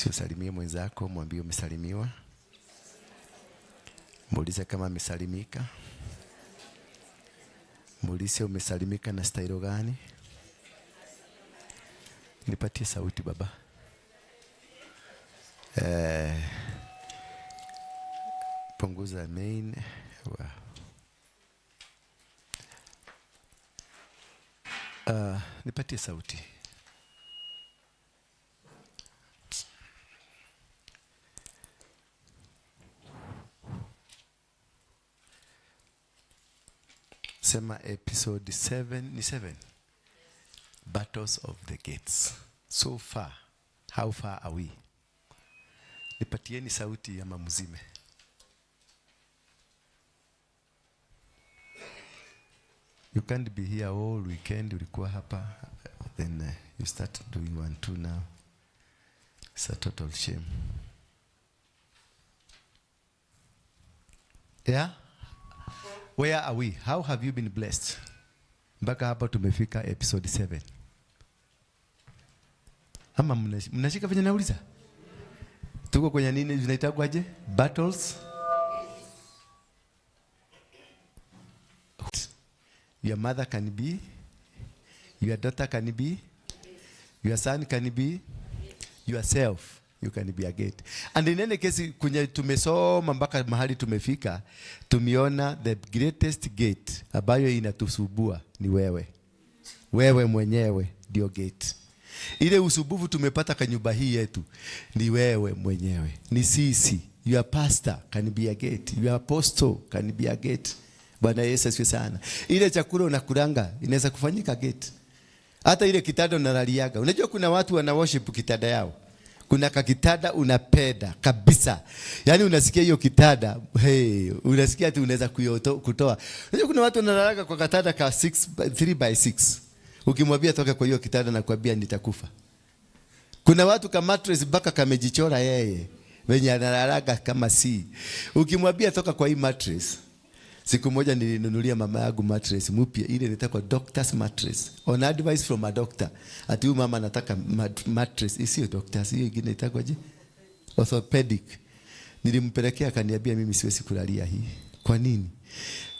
Si usalimie mwenzako, mwambie umesalimiwa. Muulize kama amesalimika. Muulize umesalimika na stailo gani? Nipatie sauti, baba. Punguza main. Wow. Nipatie sauti. Sema episode 7 ni 7. Battles of the Gates. So far, how far are we? Nipatieni sauti ama mzime. You can't be here all weekend, ulikuwa hapa, then you start doing 1 2 now. It's a total shame. Yeah? Where are we? How have you been blessed? Mpaka hapa tumefika episode 7. Ama mnashika venye nauliza? Tuko kwenye nini zinaitagwaje? Battles. Your mother can be, your daughter can be, your son can be, yourself you can be a gate. And in any case, kwenye tumesoma mpaka mahali tumefika, tumeona the greatest gate ambayo inatusubua ni wewe. Wewe mwenyewe ndio gate. Ile usumbufu tumepata kwa nyumba hii yetu ni wewe mwenyewe, ni sisi. Your pastor can be a gate, your apostle can be a gate. Bwana Yesu asifiwe sana. Ile chakula unakulanga inaweza kufanyika gate. Hata ile kitanda unalaliaga. Unajua kuna watu wana worship kitanda yao. Kuna kakitanda unapenda kabisa. Yaani unasikia hiyo kitanda, hey, unasikia ati unaweza kutoa. Unajua kuna watu wanalalaga kwa kitanda ka 3 by 6. Ukimwambia toka kwa hiyo kitanda na kuambia nitakufa. Kuna watu ka mattress mpaka kamejichora yeye, wenye analalaga kama si. Ukimwambia toka kwa hii mattress. Siku moja nilinunulia mama yangu mattress mpya, ile inaitwa doctor's mattress. On advice from a doctor. Ati huyu mama anataka mattress, isiyo doctor's, hiyo ingine inaitwa je? Orthopedic. Nilimpelekea akaniambia mimi siwezi kulalia hii. Kwa nini?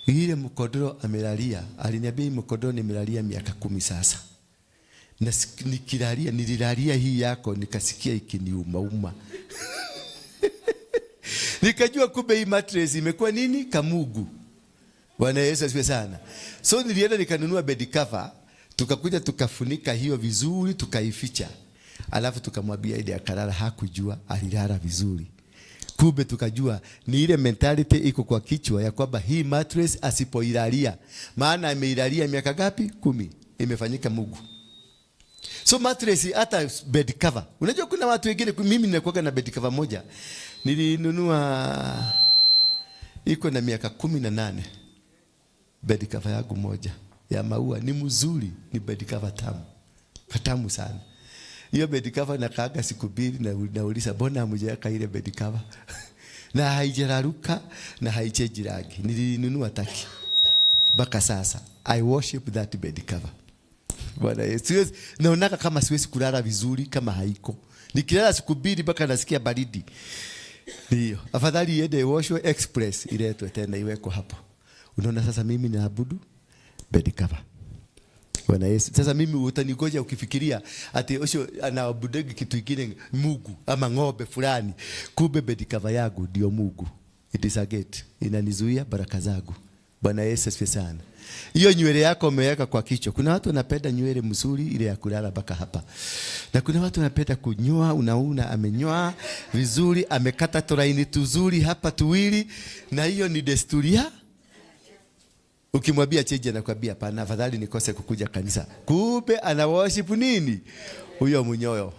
Ile mkodoro amelalia, aliniambia hii mkodoro nimelalia miaka 10 sasa. Na nikilalia, nililalia hii yako nikasikia ikiniuma uma. Nikajua kumbe hii mattress imekuwa nini? Kamugu. Bwana Yesu asifiwe sana. So nilienda nikanunua bed cover, tukakuja tukafunika hiyo vizuri, tukaificha. Alafu tukamwambia ile akalala, hakujua alilala vizuri. Kumbe tukajua ni ile mentality iko kwa kichwa ya kwamba hii mattress asipoilalia, maana ameilalia miaka ngapi? 10, imefanyika mugu. So mattress hata bed cover. Unajua kuna watu wengine, mimi ninakuwa na bed cover moja. Nilinunua iko na miaka 18. Bed cover yangu moja ya maua ni mzuri, ni bed cover tamu. Tamu sana. Hiyo bed cover nakaaga siku 2 na nauliza mbona hamjaweka ile bed cover? Na haijararuka na haichange rangi. Nilinunua Turkey. Mpaka sasa I worship that bed cover. Bwana Yesu. Siwezi, naonaka kama siwezi kulala vizuri kama haiko. Nikilala siku 2 mpaka nasikia baridi. Ndio. Afadhali iende iwoshwe express iletwe tena iwekwe hapo. Unaona sasa mimi naabudu bed cover. Bwana Yesu. Sasa mimi utanigoja ukifikiria ati osho anaabudu kitu kingine Mungu ama ng'ombe fulani. Kumbe bed cover yangu ndio Mungu. It is a gate. Inanizuia baraka zangu. Bwana Yesu asifiwe sana. Hiyo nywele yako umeweka kwa kichwa. Kuna watu wanapenda nywele mzuri ile ya kulala mpaka hapa. Na kuna watu wanapenda kunyoa, unaona amenyoa vizuri, amekata tulaini tuzuri hapa tuwili, na hiyo ni desturi ya. Ukimwambia change anakuambia hapana, afadhali nikose kukuja kanisa. Kumbe ana worship nini? Huyo munyoyo.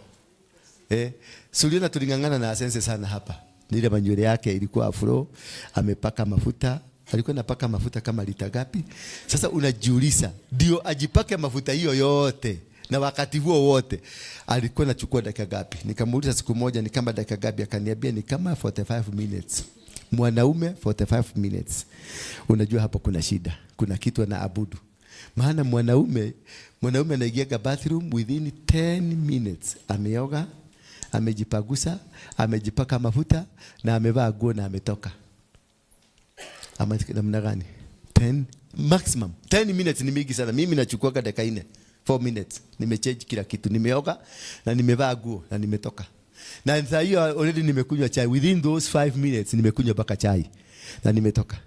Suliona tulingangana na Asense sana hapa. Ile manywele yake ilikuwa afro, amepaka mafuta. Alikuwa anapaka mafuta kama lita ngapi? Sasa unajiuliza, ndio ajipake mafuta hiyo yote na wakati huo wote alikuwa anachukua dakika ngapi? Nikamuuliza siku moja ni kama dakika ngapi, akaniambia ni kama 45 minutes. Mwanaume 45 minutes. Unajua hapo kuna shida, kuna kitu anaabudu. Maana mwanaume anaingia bathroom within 10 minutes, ameoga, Amejipagusa, amejipaka mafuta na amevaa nguo na ametoka. Ama namna gani? 10 maximum. 10 minutes ni mingi sana. Mimi nachukua dakika 4. 4 minutes. Nimechange kila kitu. Nimeoga na nimevaa nguo na nimetoka. Na saa hiyo already nimekunywa chai. Within those 5 minutes nimekunywa mpaka chai na nimetoka.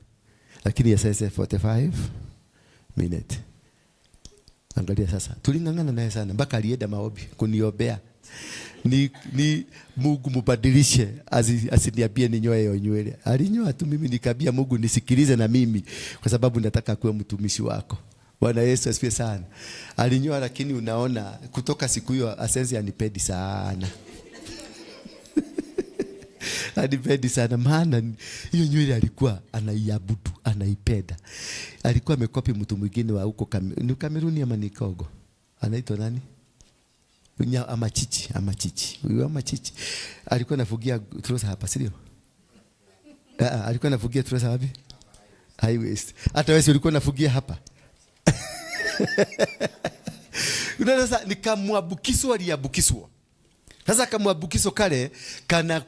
Lakini ya sasa 45 minutes. Angalia sasa. Tuling'ang'ana naye sana mpaka alienda maombi kuniombea. Ni Mungu mubadilishe, asiniambie ninyoe hiyo nywele. Alinyoa tu, mimi nikabia Mungu nisikilize na mimi kwa sababu nataka kuwa mtumishi wako. Bwana Yesu asifiwe sana. Alinyoa, lakini unaona kutoka siku hiyo Asensi anipendi sana. Anipendi sana maana hiyo nywele alikuwa anaiabudu, anaipenda. Alikuwa amekopi mtu mwingine wa huko ni Kameruni ama ni Kongo. Anaitwa nani? Amachichi, Amachichi. Huyu Amachichi alikuwa anafugia trouser hapa, si ndio? Alikuwa anafugia trouser wapi? High waist. Hata wewe ulikuwa unafugia hapa. Unaona sasa nikamwabukiswa, aliabukiswa. Sasa kamwabukiso kale kana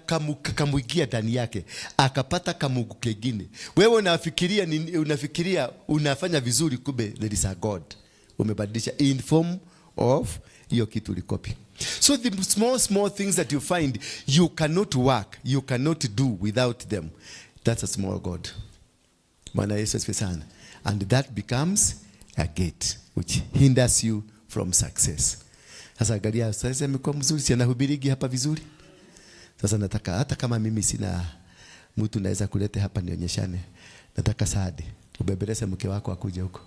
kamuingia ndani yake, akapata kamungu kengine. Wewe unafikiria ni, unafikiria unafanya vizuri, kumbe there is a God. Umebadilisha in form of hiyo kitu ulikopi. So the small small things that you find you cannot work, you cannot do without them. That's a small God. Bwana Yesu asifiwe sana. And that becomes a gate which hinders you from success. Sasa angalia, sasa imekuwa mzuri, si anahubirigi hapa vizuri. Sasa nataka hata kama mimi sina mtu naweza kuleta hapa nionyeshane. Nataka Saadi ubebeleze mke wako akuje huko.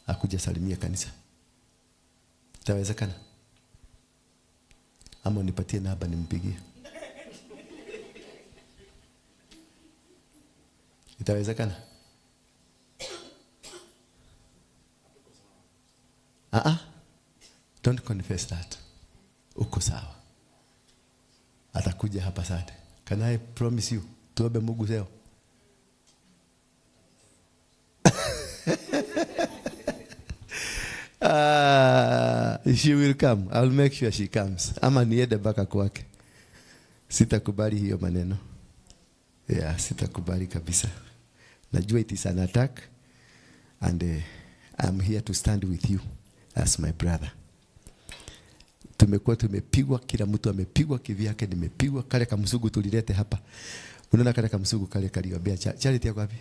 Akuje salimia kanisa. Itawezekana? Ama unipatie namba nimpigie. Itawezekana? Don't confess that. Uko sawa. Atakuja hapa Saturday. Can I promise you? Tuombe Mungu leo. She will come. I'll make sure she comes. Ama niende mpaka kwake. Sitakubali hiyo maneno. Yeah, sitakubali kabisa. Najua it is an attack and I'm here to stand with you as my brother. Tumekuwa tumepigwa, kila mtu amepigwa kivyake, nimepigwa. Kale kamsugu tulilete hapa. Unaona kale kamsugu kale kaliobea Charity yako wapi?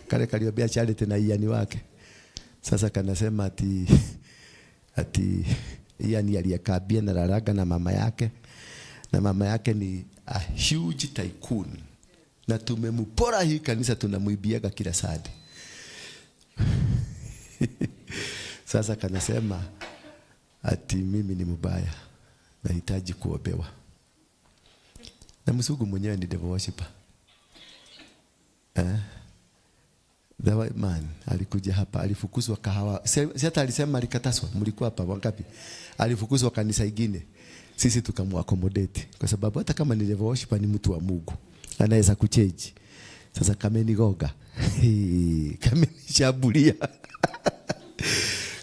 Kale kaliobea Charity na iani wake. Sasa kanasema ati iani aliyekabia na laraga na mama yake. Na mama yake ni a huge tycoon. Na tumemupora hii kanisa, tunamuibiaga kila Sunday. Sasa kanasema ati mimi ni mbaya, nahitaji kuombewa. Na msugu mwenyewe ni devil worshiper. The white man alikuja hapa, alifukuzwa kahawa. Si hata alisema alikataswa, mlikuwa hapa wangapi? Alifukuzwa kanisa ingine. Sisi tukamwaccommodate kwa sababu hata kama ni devil worshiper ni mtu wa Mungu. Anaweza kuchange. Sasa kamenigoga. Kamenishambulia.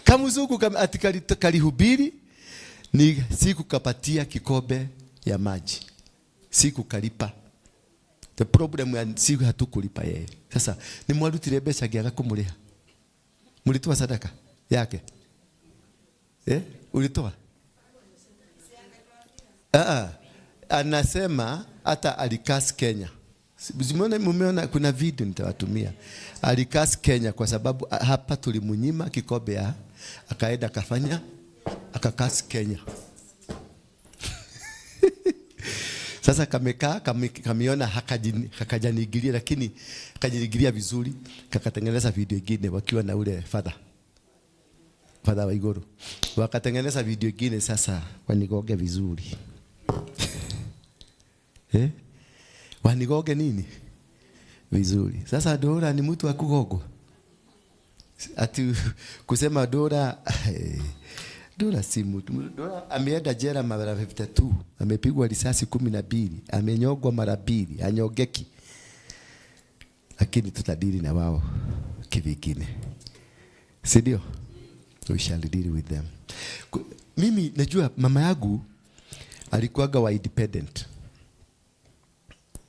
Kamuzungu ati kalihubiri ni siku kapatia kikombe ya maji. Siku kalipa. The problem ya siku hatukulipa yeye. Sasa ni mwarutire mbeca ngiaga kumuliha. Mulitoa sadaka yake? Ulitoa? Anasema hata alikas Kenya. Mumeona kuna video nitawatumia. Alikas Kenya kwa sababu hapa tulimunyima kikombe ya, akaenda akafanya akakas Kenya. Sasa kamekaa, kamiona hakajanigilia, lakini hakajanigilia vizuri, kakatengeneza video nyingine wakiwa na ule father wa Iguru. Wakatengeneza video nyingine sasa wanigoge vizuri. Wanigoge nini? Vizuri. Sasa Dora ni mtu wa kugogwa. Ati kusema Dora, Dora si mtu. Dora ameenda jela mara 52, amepigwa risasi 12, amenyogwa mara 2, anyogeki. Lakini tutadili na wao kivingine. Si ndio? We shall deal with them. Mimi najua mama yangu Alikuwaga wa Independent.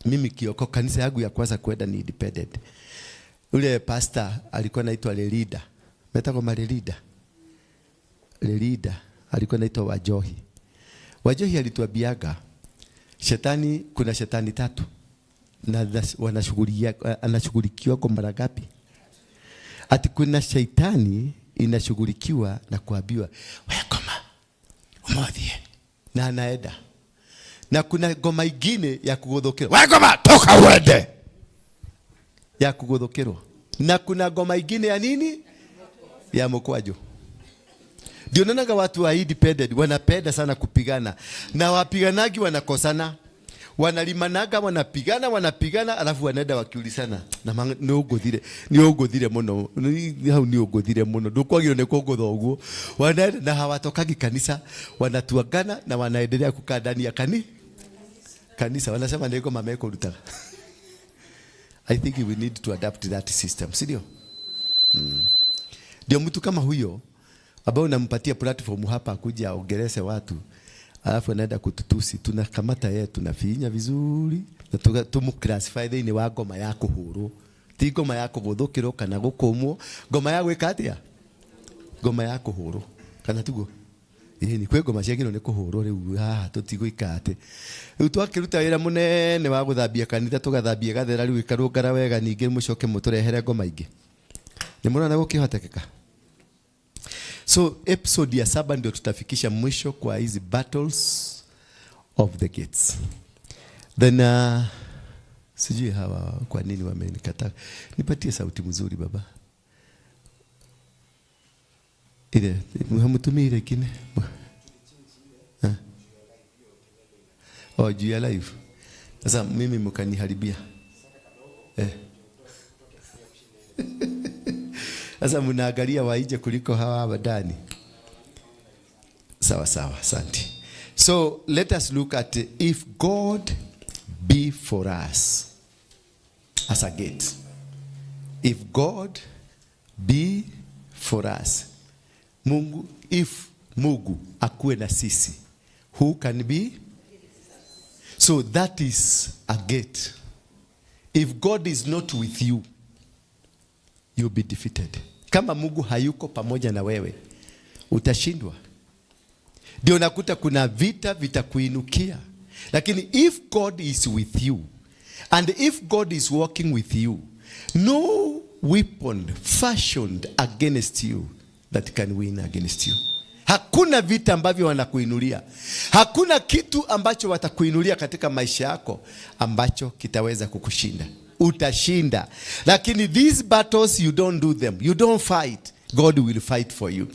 Mimi Kioko, kanisa yangu ya kwanza kwenda ni Independent. Ule pastor alikuwa anaitwa Lelida. Metagwo Malelida. Lelida alikuwa anaitwa Wajohi. Wajohi alituambiaga shetani, kuna shetani tatu na anashughulikiwa kwa mara ngapi? Ati kuna shaitani inashughulikiwa na kuambiwa, "We koma umuthie," na anaenda. Na kuna ngoma ingine ya kuguthukirwa, "We ngoma, toka uende," ya kuguthukirwa. Na kuna ngoma ingine ya nini? Ya mkwaju. Ndio naonaga watu wa Independent wanapenda sana kupigana, na wapiganagi wanakosana, wanalimanaga, wanapigana, wanapigana, alafu wanaenda wakiulizana na nĩ ũngũthire, nĩ ũngũthire mũno. Hau nĩ ũngũthire mũno, ndũkwagĩrĩirwo nĩ kũngũtha ũguo. Wanaenda na hawatokagi kanisa, wanatuangana na wanaendelea kukaa ndani ya kanisa, wanasema nĩ ngoma mekũrutaga. I think we need to adapt that system, si ndio? Ndio mtu kama huyo ambao unampatia platform hapa kuja aongeleshe watu, alafu anaenda kututusi, tunakamata yeye, tunafinya vizuri na tumuclassify thĩinĩ wa ngoma ya kũhũrwo, ti ngoma ya kũgũthũkĩrwo kana gũkũmwo, ngoma ya gwĩka atĩa? Ngoma ya kũhũrwo, kana tiguo? Ĩni kwĩ ngoma ciagĩrĩirwo nĩ kũhũrwo. Rĩu haha tũtigũika atĩ rĩu twakĩruta wĩra mũnene wa gũthambia kanitha, tũgathambia gathera, rĩu ĩkarũngara wega, ningĩ mũcoke mũtũrehere ngoma ingĩ. Nĩ mũrona gũkĩhotekeka? So episode ya 7 ndio tutafikisha mwisho kwa hizi battles of the gates. Then sijui hawa kwa nini wamenikataa. Nipatie sauti mzuri, baba. Ile hamtumii ile ingine. Eh? Oh, juu ya live. Sasa mimi mkaniharibia. Eh. Sasa mnaangalia waije kuliko hawa wa ndani. Sawa sawa, asante. So let us look at if God be for us as a gate. If God be for us. Mungu, if Mungu akuwe na sisi, who can be? So that is a gate. If God is not with you, you'll be defeated. Kama Mungu hayuko pamoja na wewe, utashindwa. Ndio nakuta kuna vita vitakuinukia. Lakini if God is with you and if God is working with you, no weapon fashioned against you that can win against you. Hakuna vita ambavyo wanakuinulia. Hakuna kitu ambacho watakuinulia katika maisha yako ambacho kitaweza kukushinda. Utashinda. Lakini these battles, you don't do them. You don't fight. God will fight for you.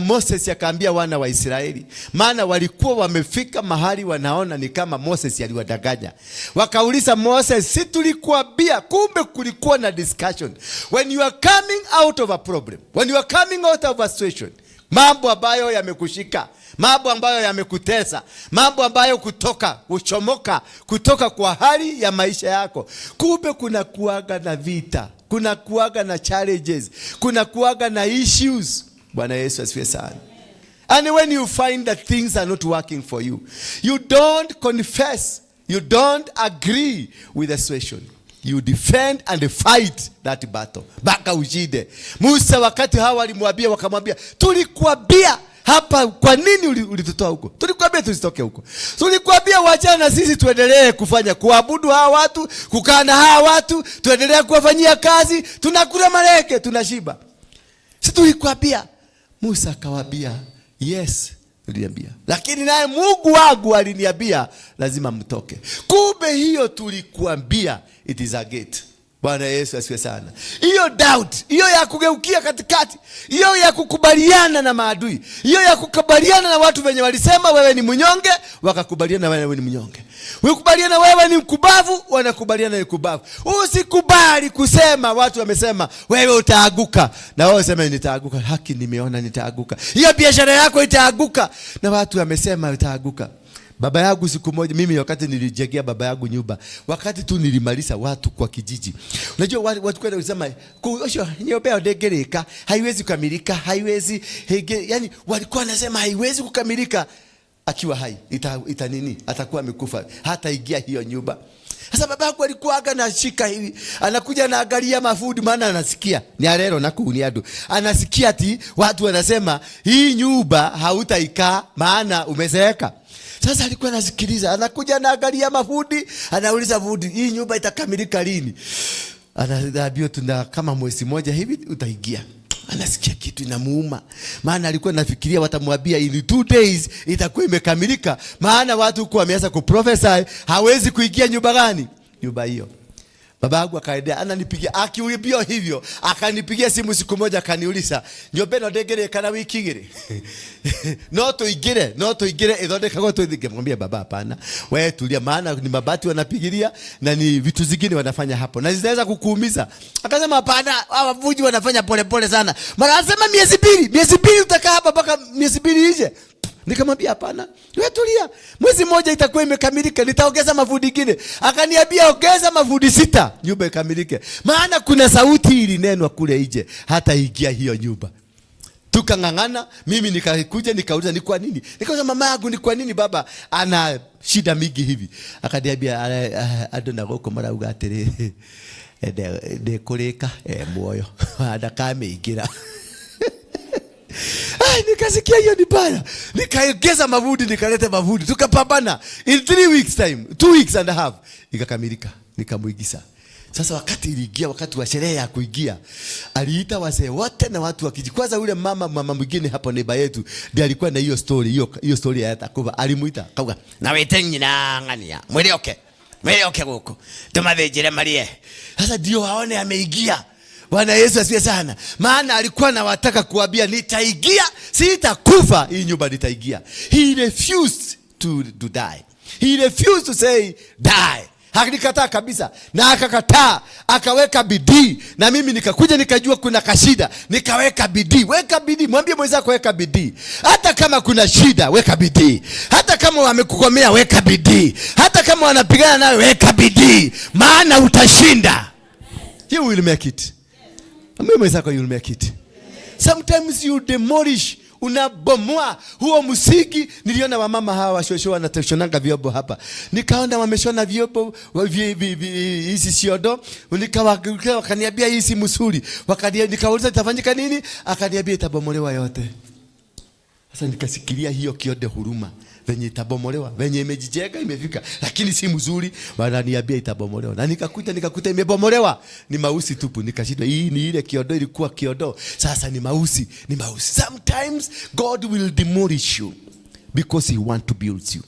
Moses akaambia wana wa Israeli, maana walikuwa wamefika mahali wanaona ni kama Moses aliwadanganya. Wakauliza Moses, "Si tulikuambia?" Kumbe kulikuwa na discussion. When you are coming out of a problem, when you are coming out of a situation, mambo ambayo yamekushika, mambo ambayo yamekutesa, mambo ambayo kutoka kuchomoka kutoka kwa hali ya maisha yako, kumbe kuna kuaga na vita, kuna kuaga na challenges, kuna kuaga na issues. Bwana Yesu asifiwe sana. And when you find that things are not working for you, you don't confess, you don't agree with the situation. You defend and fight that battle mpaka ushinde. Musa, wakati hawa walimwambia, wakamwambia, "Tulikuambia hapa, kwa nini ulitutoa huko? Tulikuambia tusitoke huko. Tulikuambia wachana na sisi tuendelee kufanya kuabudu hawa watu, kukaa na hawa watu, tuendelee kuwafanyia kazi, tunakula mareke, tunashiba. Si tulikuambia?" Musa akawaambia, "Yes, niliambia, lakini naye Mungu wangu aliniambia lazima mtoke." Kumbe hiyo "tulikuambia", it is a gate. Bwana Yesu asifiwe sana. Hiyo doubt, hiyo ya kugeukia katikati, hiyo ya kukubaliana na maadui, hiyo ya kukubaliana na watu wenye walisema wewe ni mnyonge, wakakubaliana wewe ni mnyonge. Ukubaliana wewe ni mkubavu, wanakubaliana ni kubavu. Usikubali kusema watu wamesema wewe utaaguka, na wewe useme nitaaguka. Haki nimeona nitaaguka. Hiyo biashara yako itaaguka, na watu wamesema itaaguka. Baba yangu siku moja, mimi wakati nilijengea baba yangu nyumba, wakati tu nilimaliza, watu kwa kijiji. Unajua watu kwenda kusema, "Ucio nyumba yao ndĩngĩrĩka, haiwezi kukamilika, haiwezi hege," yani walikuwa wanasema haiwezi kukamilika. Akiwa hai ita nini, atakuwa amekufa, hataingia hiyo nyumba. Sasa babangu alikuwa aga nashika hivi, anakuja anaangalia mafundi, maana anasikia ni arero na kuu ni andu, anasikia ati watu wanasema hii nyumba hautaikaa maana umezeeka. Sasa alikuwa anasikiliza, anakuja anaangalia mafundi, anauliza fundi, hii nyumba itakamilika lini? Anaambiwa tuna kama mwezi moja hivi utaingia. Anasikia kitu inamuuma, maana alikuwa anafikiria watamwambia in 2 days itakuwa imekamilika, maana watu huku wameanza kuprophesy hawezi kuingia nyumba gani? Nyumba hiyo. Babangu akaendea ananipigia akiulimbio hivyo, akanipigia simu siku moja akaniuliza, nyumba ĩno ndĩngĩrĩka na wiki igĩrĩ, no tuingire, no tuingire ĩthondekagwo tũthiĩ. Ngamwambia, baba, hapana, wewe tulia, maana ni mabati wanapigilia na ni vitu zingine wanafanya hapo na zinaweza kukuumiza. Akasema, hapana, hawa fundi wanafanya polepole sana. Mara anasema miezi 2, miezi 2 utakaa hapa mpaka miezi 2 ije. Nikamwambia, hapana, wewe tulia, mwezi mmoja itakuwa imekamilika, nitaongeza mafundi ingine. Akaniambia ongeza mafundi sita, nyumba ikamilike, maana kuna sauti ilinenwa kule nje, hata ingia hiyo nyumba. Tukang'ang'ana, mimi nikakuja nikauliza ni kwa nini. Nikauliza mama yangu, ni kwa nini baba ana shida mingi hivi? Akaniambia andũ na gũkũ marauga atĩrĩrĩ, ndĩkũrĩka e muoyo ndakamĩingĩra. Ai, nikasikia hiyo ni baya. Nikaongeza mafundi, nikaleta mafundi, tukapambana. In 3 weeks time, 2 weeks and a half, ikakamilika, nikamuingiza. Sasa wakati iliingia, wakati wa sherehe ya kuingia, aliita wazee wote na watu wakiji. Kwanza ule mama mwingine hapo neighbour yetu ndiye alikuwa na hiyo story, hiyo story ya Takuba. Alimuita, kauga, na wite nyina ng'ania, mwire oke. Mwire oke guku. Tumathinjire marie. Sasa ndio waone ameingia. Bwana Yesu asifiwe sana. Maana alikuwa anawataka kuambia nitaingia, sitakufa, hii nyumba nitaingia. He refused to die. He refused to say die. Alikataa kabisa na akakataa, akaweka bidii, na mimi nikakuja nikajua kuna kashida, nikaweka bidii. Weka bidii, mwambie mwenzako weka bidii. Hata kama kuna shida, weka bidii. Hata kama wamekukomea, weka bidii. Hata kama wanapigana nawe, weka bidii, maana utashinda. You will make it. Mwambie mwenzako you will make it. Sometimes you demolish, unabomoa huo msingi. Niliona wamama hawa washosho wanashonanga vyombo hapa, nikaona wameshona vyombo hizi ciondo, wakaniambia hii si mzuri, nikauliza itafanyika nini, akaniambia itabomolewa yote. Sasa nikasikilia hiyo kionde huruma, venye itabomolewa, venye imejijenga imefika, lakini si mzuri, wananiambia itabomolewa. Na nikakuta imebomolewa, ni mausi tupu. Nikashindwa, hii ni ile kiondo ilikuwa kiondo, sasa ni mausi, ni mausi. Sometimes God will demolish you because he want to build you.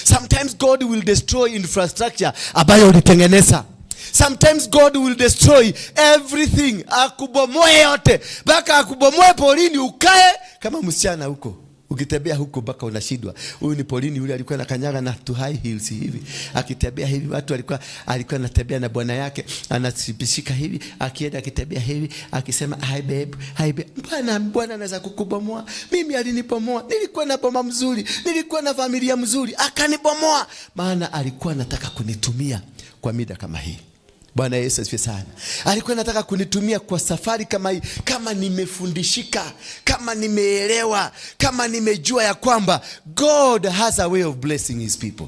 Sometimes God will destroy infrastructure ambayo ulitengeneza. Sometimes God will destroy everything, akubomoe yote mpaka akubomoe porini, ukae kama msichana huko ukitembea huko mpaka unashindwa. Huyu ni Pauline yule alikuwa anakanyaga na tu high heels hivi, akitembea hivi watu alikuwa anatembea na bwana yake, anasipishika hivi, akienda akitembea hivi akisema, hi babe, hi babe. Bwana, Bwana anaweza kukubomoa. Mimi alinibomoa, nilikuwa na boma mzuri, nilikuwa na familia mzuri, akanibomoa, maana alikuwa anataka kunitumia kwa mida kama hii. Bwana Yesu asifiwe sana. Alikuwa anataka kunitumia kwa safari kama hii, kama nimefundishika, kama nimeelewa, kama nimejua ya kwamba God has a way of blessing his people.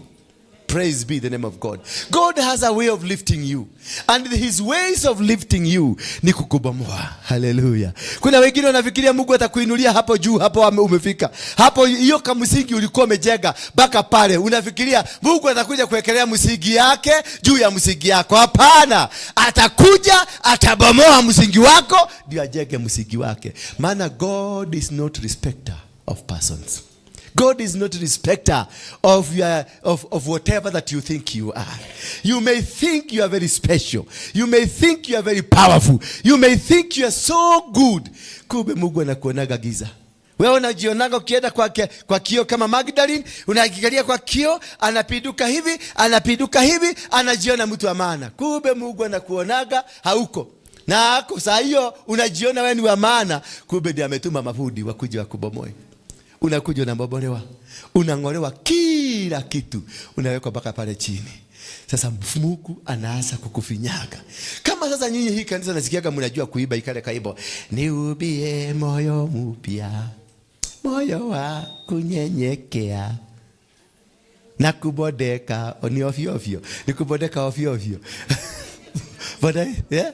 Praise be the name of God. God has a way of lifting you. And his ways of lifting you ni kukubomoa. Haleluya. Kuna wengine wanafikiria Mungu atakuinulia hapo juu, hapo umefika. Hapo hiyo kamsingi ulikuwa umejenga mpaka pale. Unafikiria Mungu atakuja kuwekelea msingi yake juu ya msingi yako. Hapana. Atakuja atabomoa msingi wako ndio ajenge msingi wake. Maana God is not respecter of persons. God is not respecter of whatever that you think you are. You may think you are very special. You may think you are very powerful. You may think you are so good. Kumbe Mungu anakuonaga giza. Wewe unajionaga ukienda kwa kio kama Magdalene, unaangalia kwa kio, anapinduka hivi, anapinduka hivi, anajiona mtu wa maana. Kumbe Mungu anakuonaga hauko. Na ako saa hiyo unajiona wewe ni wa maana, kumbe ndiye ametuma mafundi wakuje wakubomoe. Unakuja unabomolewa, unang'olewa kila kitu, unawekwa mpaka pale chini. Sasa Mungu anaanza kukufinyaga. Kama sasa nyinyi hii kanisa nasikiaga mnajua kuiba ikale kaibo, niubie moyo mpya, moyo wa kunyenyekea. Na kubodeka ni ovyo ovyo, ni kubodeka ovyo ovyo. But yeah?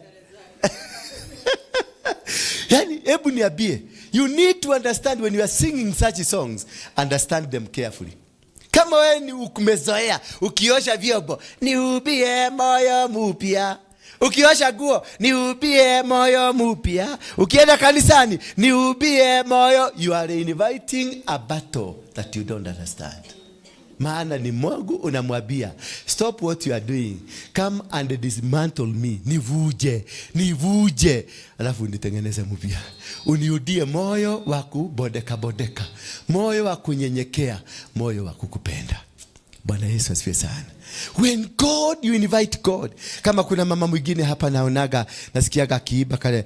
Yani, hebu niambie, you need to understand when you are singing such songs, understand them carefully. Kama wewe ni umezoea ukiosha vyombo, "Niumbie moyo mpya," ukiosha nguo, "Niumbie moyo mpya," ukienda kanisani, "Niumbie moyo," you are inviting a battle that you don't understand. Maana ni Mungu unamwambia, "Stop what you are doing, come and dismantle me, nivuje, nivuje, alafu nitengeneze mpya, uniundie moyo wa kubodeka bodeka, moyo wa kunyenyekea, moyo wa kukupenda." Bwana Yesu asifiwe sana. When God, you invite God. Kama kuna mama mwingine hapa naonaga, nasikiaga akiimba kale,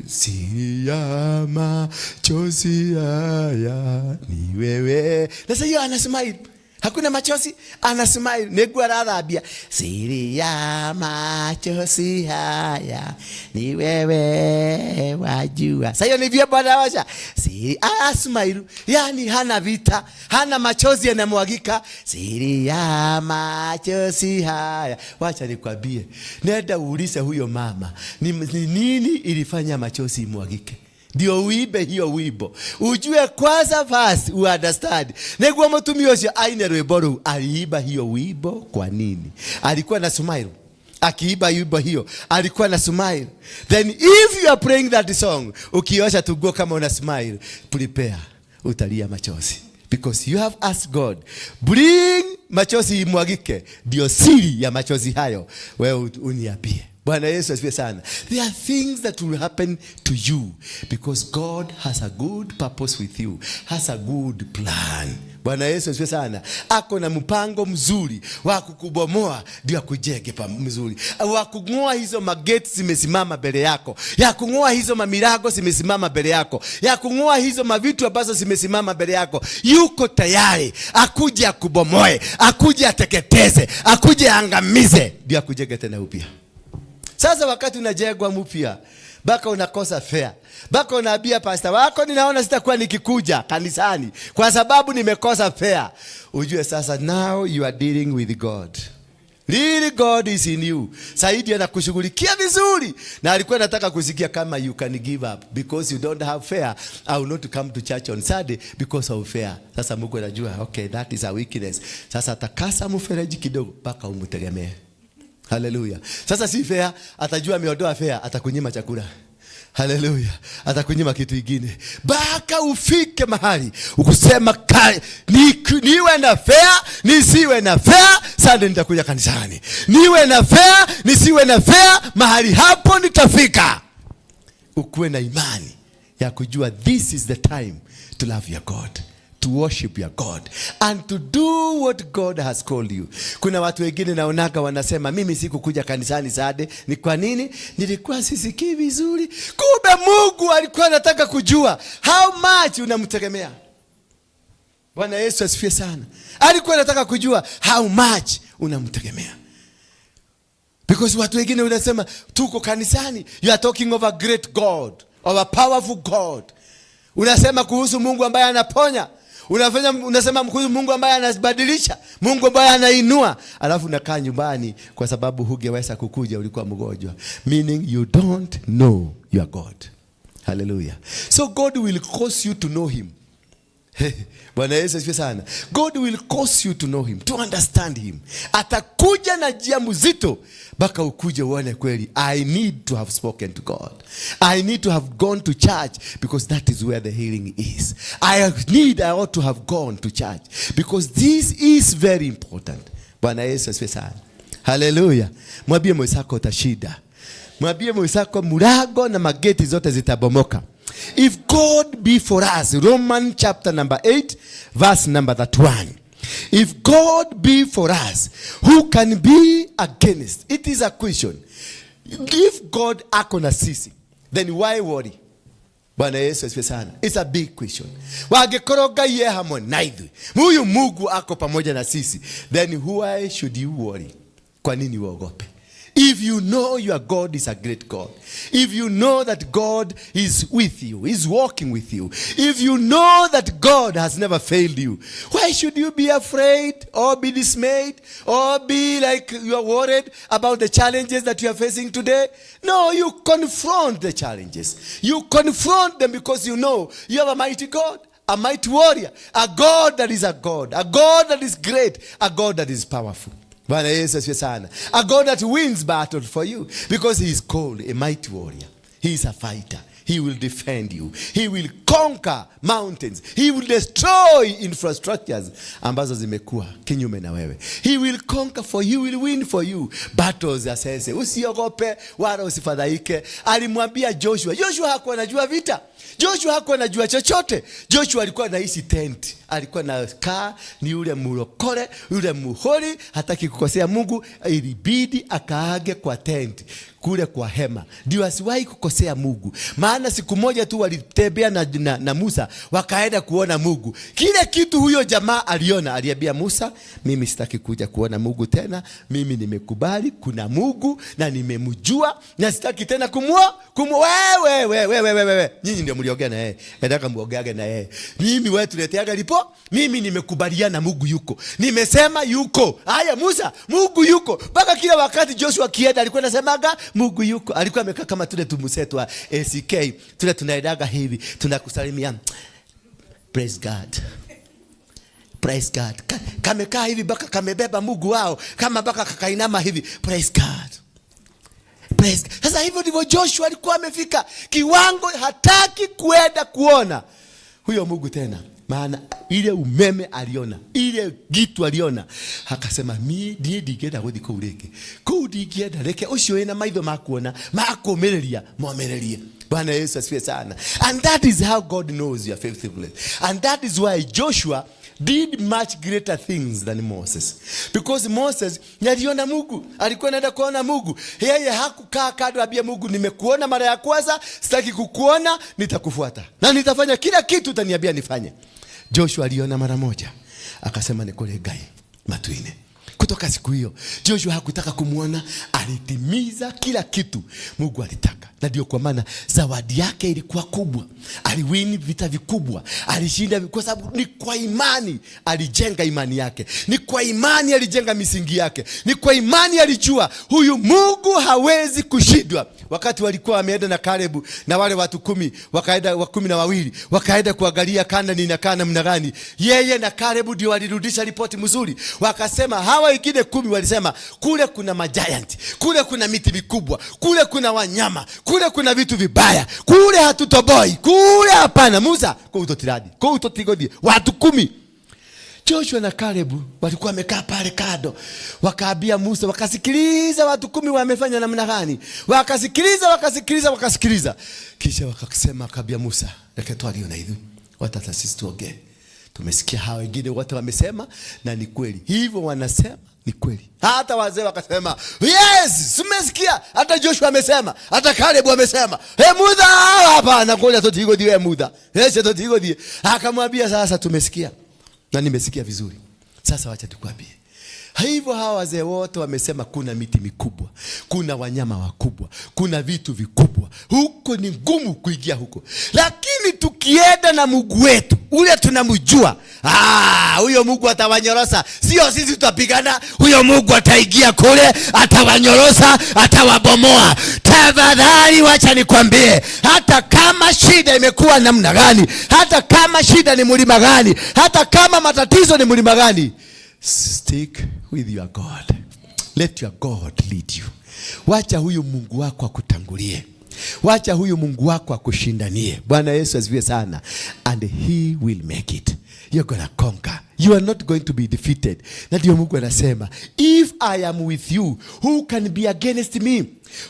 "Siri ya machozi haya ni wewe." Sasa hiyo ana smile. Hakuna machozi, ana smile. Niguo arathambia. "Siri ya machozi haya ni wewe wajua." Sasa hiyo ni vyombo anaosha. Siri smile. Yani hana vita, hana machozi yanamwagika. "Siri ya machozi haya." Wacha nikwambie. Nenda uulize huyo mama, ni nini ilifanya machozi imwagike? Ndio uimbe hiyo wimbo, ujue kwanza, first understand niguo mutumia ucio aine rwimbo rũu aliimba hiyo wimbo kwa nini. Alikuwa na smile akiimba wimbo hiyo? Alikuwa na smile? Then if you are praying that song, ukiosha tuguo kama una smile, prepare, utalia machozi, because you have asked God, bring machozi imwagike, ndio siri ya machozi hayo wewe uniambie. Bwana Yesu asifiwe sana. There are things that will happen to you because God has a good purpose with you, has a good plan. Bwana Yesu asifiwe sana. Ako na mpango mzuri wa kukubomoa ndio akujenge pa mzuri, wa kung'oa hizo mageti zimesimama mbele yako, ya kung'oa hizo mamilango zimesimama mbele yako, ya kung'oa hizo mavitu ambazo zimesimama mbele yako. Yuko tayari akuje akubomoe, akuje ateketeze, akuje angamize, ndio akujenge tena upya. Sasa wakati unajengwa mpya mpaka unakosa fare, mpaka unaambia pasta wako, "Ninaona sitakuwa nikikuja kanisani kwa sababu nimekosa fare," ujue sasa now you are dealing with God. Really God is in you. Saidi anakushughulikia vizuri na alikuwa anataka kusikia kama you can give up because you don't have fare. "I will not come to church on Sunday because of fare." Sasa Mungu anajua, okay, that is a weakness. Sasa atakasa mfereji kidogo mpaka umtegemee. Haleluya. Sasa si fare, atajua ameondoa fare, atakunyima chakula. Haleluya. Atakunyima kitu kingine. Mpaka ufike mahali ukusema, "Niwe na fare, nisiwe na fare, Sunday nitakuja kanisani. Niwe na fare, nisiwe na fare, mahali hapo nitafika." Ukuwe na imani ya kujua this is the time to love your God, to worship your God and to do what God has called you. Kuna watu wengine naonaga wanasema, "Mimi sikukuja kanisani Sunday." Ni kwa nini? "Nilikuwa sisikii vizuri." Kumbe Mungu alikuwa anataka kujua how much unamtegemea. Bwana Yesu asifiwe sana. Alikuwa anataka kujua how much unamtegemea. Because watu wengine unasema tuko kanisani, you are talking of a great God, of a powerful God. Unasema kuhusu Mungu ambaye anaponya. Unasema kuhusu Mungu ambaye anabadilisha, Mungu ambaye anainua. Alafu unakaa nyumbani kwa sababu hungeweza kukuja, ulikuwa mgonjwa. Meaning you don't know your God. Hallelujah. So God will cause you to know him. Bwana Yesu asifiwe sana. God will cause you to know him, to understand him. Atakuja na njia mzito mpaka ukuje uone kweli, I need to have spoken to God. I need to have gone to church because that is where the healing is. I ought to have gone to church because this is very important. Bwana Yesu asifiwe sana. Haleluya. Mwambie mwenzako utashinda. Mwambie mwenzako mlango na mageti zote zitabomoka. If God be for us, Roman chapter number 8, verse number 31. If God be for us, who can be against? It is a question. If God ako na sisi, then why worry? Bwana Yesu asifiwe sana. It's a big question. Wangĩkorwo Ngai e hamwe na ithuĩ, huyu Mungu ako pamoja na sisi, then why should you worry? Kwa nini uogope? If you know your God is a great God, if you know that God is with you, is walking with you, if you know that God has never failed you, why should you be afraid or be dismayed or be like you are worried about the challenges that you are facing today? No, you confront the challenges. You confront them because you know you have a mighty God, a mighty warrior, a God that is a God that is great, a God that is powerful. Bwana Yesu asifiwe sana. A God that wins battle for you because he is called a mighty warrior. He is a fighter. He will defend you. He will conquer mountains. He will destroy infrastructures ambazo zimekuwa kinyume na wewe. He will conquer for you, he will win for you battles. Asese, usiogope wala usifadhaike. Alimwambia Joshua. Joshua hakuwa anajua vita. Joshua hakuwa anajua chochote. Joshua alikuwa anaishi tent, alikuwa anakaa ni yule murokore, yule muhori, hataki kukosea Mungu. Ilibidi akaage kwa tent kule kwa hema, ndio asiwahi kukosea Mungu. Maana siku moja tu walitembea na Musa wakaenda kuona Mungu. Kile kitu huyo jamaa aliona, aliambia Musa, "Mimi sitaki kuja kuona Mungu tena. Mimi nimekubali kuna Mungu na nimemjua na sitaki tena kumua kumua." Wewe, wewe, wewe, wewe, nyinyi ndio mliongea na yeye, nataka muongeage na yeye. Mimi wewe tuleteaga lipo, mimi nimekubaliana Mungu yuko, nimesema yuko. Haya Musa, Mungu yuko. Mpaka kila wakati Joshua akienda alikuwa anasemaga Mungu yuko. Alikuwa amekaa kama tule tumusetwa ACK, tule tunaendaga hivi tunakusalimia, "Praise God, praise God." Kamekaa hivi mpaka kamebeba Mungu wao kama mpaka kakainama hivi, "Praise God, praise God." Sasa hivyo ndivyo Joshua alikuwa amefika kiwango, hataki kuenda kuona huyo Mungu tena, maana ile umeme aliona, ile gitu aliona, akasema, "Mi ndiĩ ndingĩenda gũthiĩ kũu rĩngĩ, kũu ndingĩenda, reke ũcio wĩna maitho ma kuona ma kũũmĩrĩria momĩrĩrie." Bwana Yesu asifiwe sana. And that is how God knows your faithfulness, and that is why Joshua did much greater things than Moses. Because Moses aliona Mungu, alikuwa anaenda kuona Mungu. Yeye hakukaa kando ambia Mungu, "Nimekuona mara ya kwanza, sitaki kukuona, nitakufuata na nitafanya kila kitu utaniambia nifanye." Joshua aliona mara moja, akasema, "Nĩ kũrĩ Ngai matu-inĩ." Kutoka siku hiyo Joshua hakutaka kumwona, alitimiza kila kitu Mungu alitaka, na ndio kwa maana zawadi yake ilikuwa kubwa. Aliwini vita vikubwa, alishinda kwa sababu ni kwa imani alijenga imani yake, ni kwa imani alijenga misingi yake, ni kwa imani alijua huyu Mungu hawezi kushindwa. Wakati walikuwa wameenda na Kalebu na wale watu 10, wakaenda wa 12, wakaenda kuangalia Kanani inakaa namna gani, yeye na Kalebu ndio walirudisha ripoti mzuri, wakasema hawa wengine 10 walisema kule kuna magiant, kule kuna miti mikubwa, kule kuna wanyama, kule kuna vitu vibaya, kule hatutoboi, kule hapana. Musa, kuu tutiradi, kuu tutigodie. Watu 10, Joshua na Kalebu walikuwa wamekaa pale kando, wakaambia Musa, wakasikiliza watu 10 wamefanya namna gani, wakasikiliza, wakasikiliza, wakasikiliza, kisha wakasema, wakaambia Musa, "Reke twarie na ithuĩ, watata sisi tuongee. Tumesikia hawa wengine wote wamesema na ni kweli, hivyo wanasema ni kweli." Hata wazee wakasema, "Yes, tumesikia, hata Joshua amesema, hata Caleb amesema." "He Musa, hapana, ngoja tutigodie Musa. Yes, tutigodie." Akamwambia, "Sasa tumesikia na nimesikia vizuri. Sasa wacha tukwambie. Hivyo hawa wazee wote wamesema kuna miti mikubwa, kuna wanyama wakubwa, kuna vitu vikubwa, huko ni ngumu kuingia huko, lakini tukienda na Mungu wetu ule tunamjua, ah, huyo Mungu atawanyorosa. Sio sisi tutapigana, huyo Mungu ataingia kule, atawanyorosa, atawabomoa. Tafadhali wacha nikwambie, hata kama shida imekuwa namna gani, hata kama shida ni mlima gani, hata kama matatizo ni mlima gani, stick with your God. Let your God lead you. Wacha huyu Mungu wako akutangulie. Wacha huyu Mungu wako akushindanie. Bwana Yesu asifiwe sana. And he will make it. You're gonna conquer. You are not going to be defeated. Na ndio Mungu anasema, "If I am with you, who can be against me?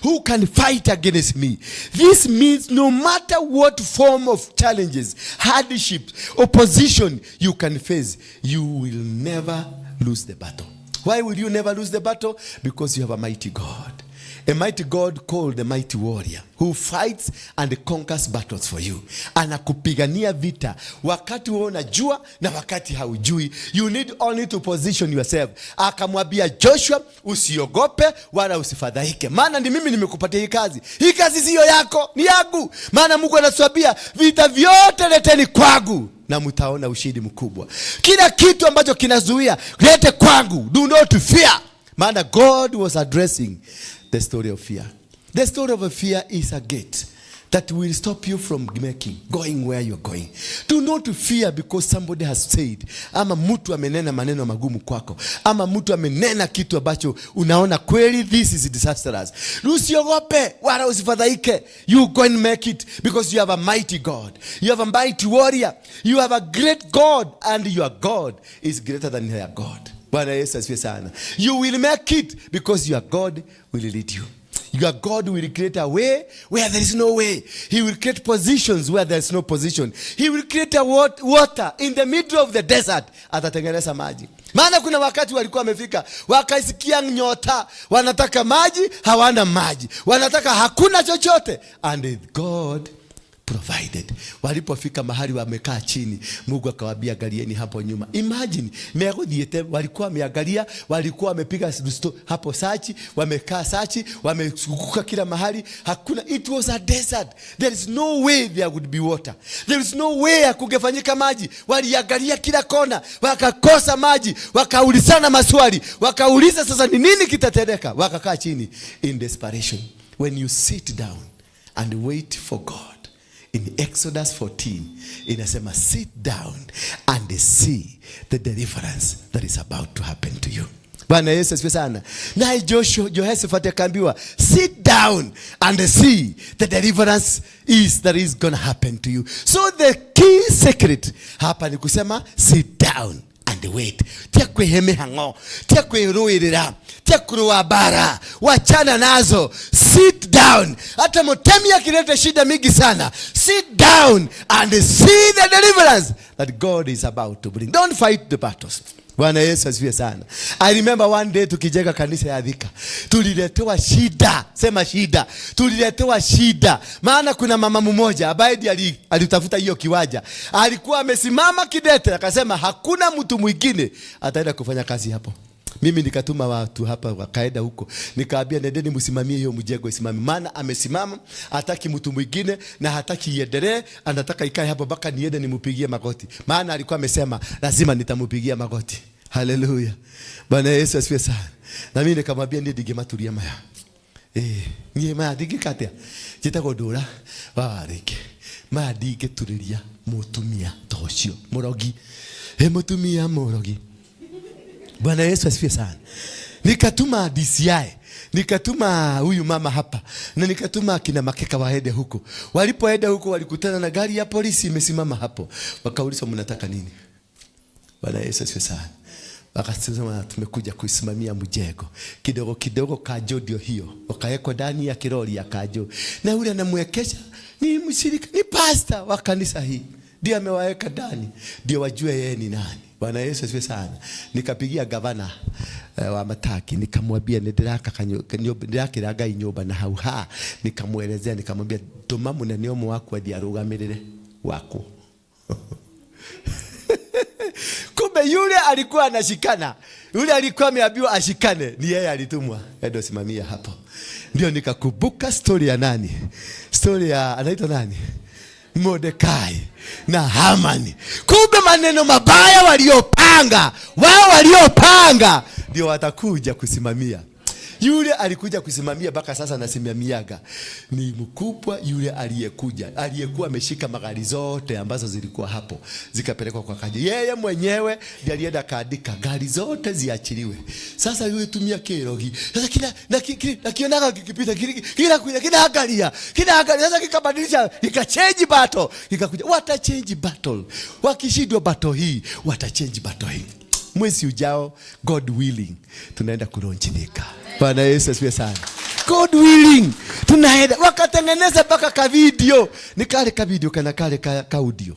Who can fight against me?" This means no matter what form of challenges, hardships, opposition you can face, you will never lose the battle. Why will you never lose the battle? Because you have a mighty God. A mighty God called the mighty warrior who fights and conquers battles for you. Anakupigania vita wakati wewe unajua na wakati haujui. You need only to position yourself. Akamwambia Joshua, usiogope wala usifadhaike, maana ni mimi nimekupatia hii kazi. Hii kazi siyo yako, ni yangu. Maana Mungu anatuambia vita vyote leteni kwangu na mtaona ushindi mkubwa. Kila kitu ambacho kinazuia lete kwangu, do not fear. Maana God was addressing the story of fear. The story of a fear is a gate that will stop you from making, going where you're going. Do not fear because somebody has said, ama mtu amenena maneno magumu kwako, ama mtu amenena kitu ambacho unaona kweli this is disastrous. Usiogope wala usifadhaike. You go and make it because you have a mighty God. You have a mighty warrior. You have a great God and your God is greater than their God. Bwana Yesu asifiwe sana. You will make it because your God will lead you. Your God will create a way where there is no way. He will create positions where there is no position. He will create a water in the middle of the desert. Atatengeneza maji. Maana kuna wakati walikuwa wamefika wakaisikia nyota, wanataka maji, hawana maji, wanataka hakuna chochote, and God provided. Walipofika mahali wamekaa chini, Mungu akawaambia angalieni hapo nyuma. Imagine meguthiete, walikuwa wameangalia, walikuwa wamepiga hapo search, wamekaa search, wamezunguka kila mahali, hakuna. It was a desert. There is no way there would be water. There is no way hakungefanyika maji. Waliangalia kila kona, wakakosa maji, wakaulizana maswali, wakauliza sasa ni nini kitatendeka? Wakakaa chini in desperation. When you sit down and wait for God, in Exodus 14 inasema sit down and see the deliverance that is about to happen to you. Bwana Yesu asifiwe sana. Naye Joshua Jehoshaphat akaambiwa sit down and see the deliverance is that is gonna happen to you. So the key secret hapa ni kusema sit down and wait. Tia kwĩhe mĩhang'o, tia kwĩrũĩrĩra, tia kũrũa bara, wachana nazo. Sit down. Hata mtemi akileta shida mingi sana, sit down and see the deliverance that God is about to bring. Don't fight the battles. Bwana Yesu asifiwe sana. I remember one day tukijenga kanisa ya Thika, tuliletewa shida, sema shida, tuliletewa shida. Maana kuna mama mmoja ambaye ndiye alitafuta hiyo kiwanja, alikuwa amesimama kidete, akasema hakuna mtu mwingine ataenda kufanya kazi hapo. Mimi nikatuma watu hapa wakaenda huko, nikaambia nendeni msimamie hiyo mjengo isimame, maana amesimama, hataki mtu mwingine na hataki iendelee, anataka ikae hapo mpaka niende nimupigie magoti, maana alikuwa amesema lazima nitamupigia magoti. Haleluya, Bwana Yesu asifiwe sana. Na mimi nikamwambia niĩ ndingĩmaturia maya, niĩ maya ndingĩka atĩa, njĩtagwo Ndũra wa Warĩngĩ, maya ndingĩturĩria mũtumia ta ũcio mũrogi, mũtumia mũrogi. Bwana Yesu asifiwe sana. Nikatuma DCI, nikatuma huyu mama hapa na nikatuma kina Makeka waende huko. Walipoenda huko walikutana na gari ya polisi imesimama hapo, wakaulizwa mnataka nini? Bwana Yesu asifiwe sana. Wakasema tumekuja kuisimamia mjengo. Kidogo kidogo kanjo ndio hiyo, wakawekwa ndani ya kirori ya kanjo, na yule anamwekesha ni mshirika, ni pastor wa kanisa hii, ndio amewaweka ndani, ndio wajue yeye ni nani. Bwana Yesu asifiwe sana. Nikapigia gavana wa Mataki nikamwambia nĩndĩraka ndĩrakĩra Ngai nyũmba na hau ha, nikamwelezea nikamwambia tũma mũnene ũmwe waku athiĩ arũgamĩrĩre wakwo. Kumbe yule alikuwa anashikana, yule alikuwa ameambiwa ashikane, ni yeye alitumwa endo simamia hapo. Ndio nikakumbuka story ya nani, story ya anaitwa nani, Mordekai na Hamani. Kumbe maneno mabaya waliopanga wao, waliopanga ndio watakuja kusimamia. Yule alikuja kusimamia mpaka sasa anasimamiaga ni mkubwa yule aliyekuja, aliyekuwa ameshika magari zote ambazo zilikuwa hapo zikapelekwa kwa kaji. Yeye mwenyewe ndiye alienda kaandika gari zote ziachiliwe. Sasa yule tumia kirogi. Sasa kila na kila kionaga kikipita kila kila kila angalia. Kila angalia sasa kikabadilisha kikachange battle. Kikakuja wata change battle. Wakishindwa battle hii, wata change battle hii. Mwezi ujao God willing tunaenda kulaunch Thika. Bwana Yesu asifiwe sana. God willing tunaenda, wakatengeneza mpaka ka video, ni kale ka video kana kale ka audio,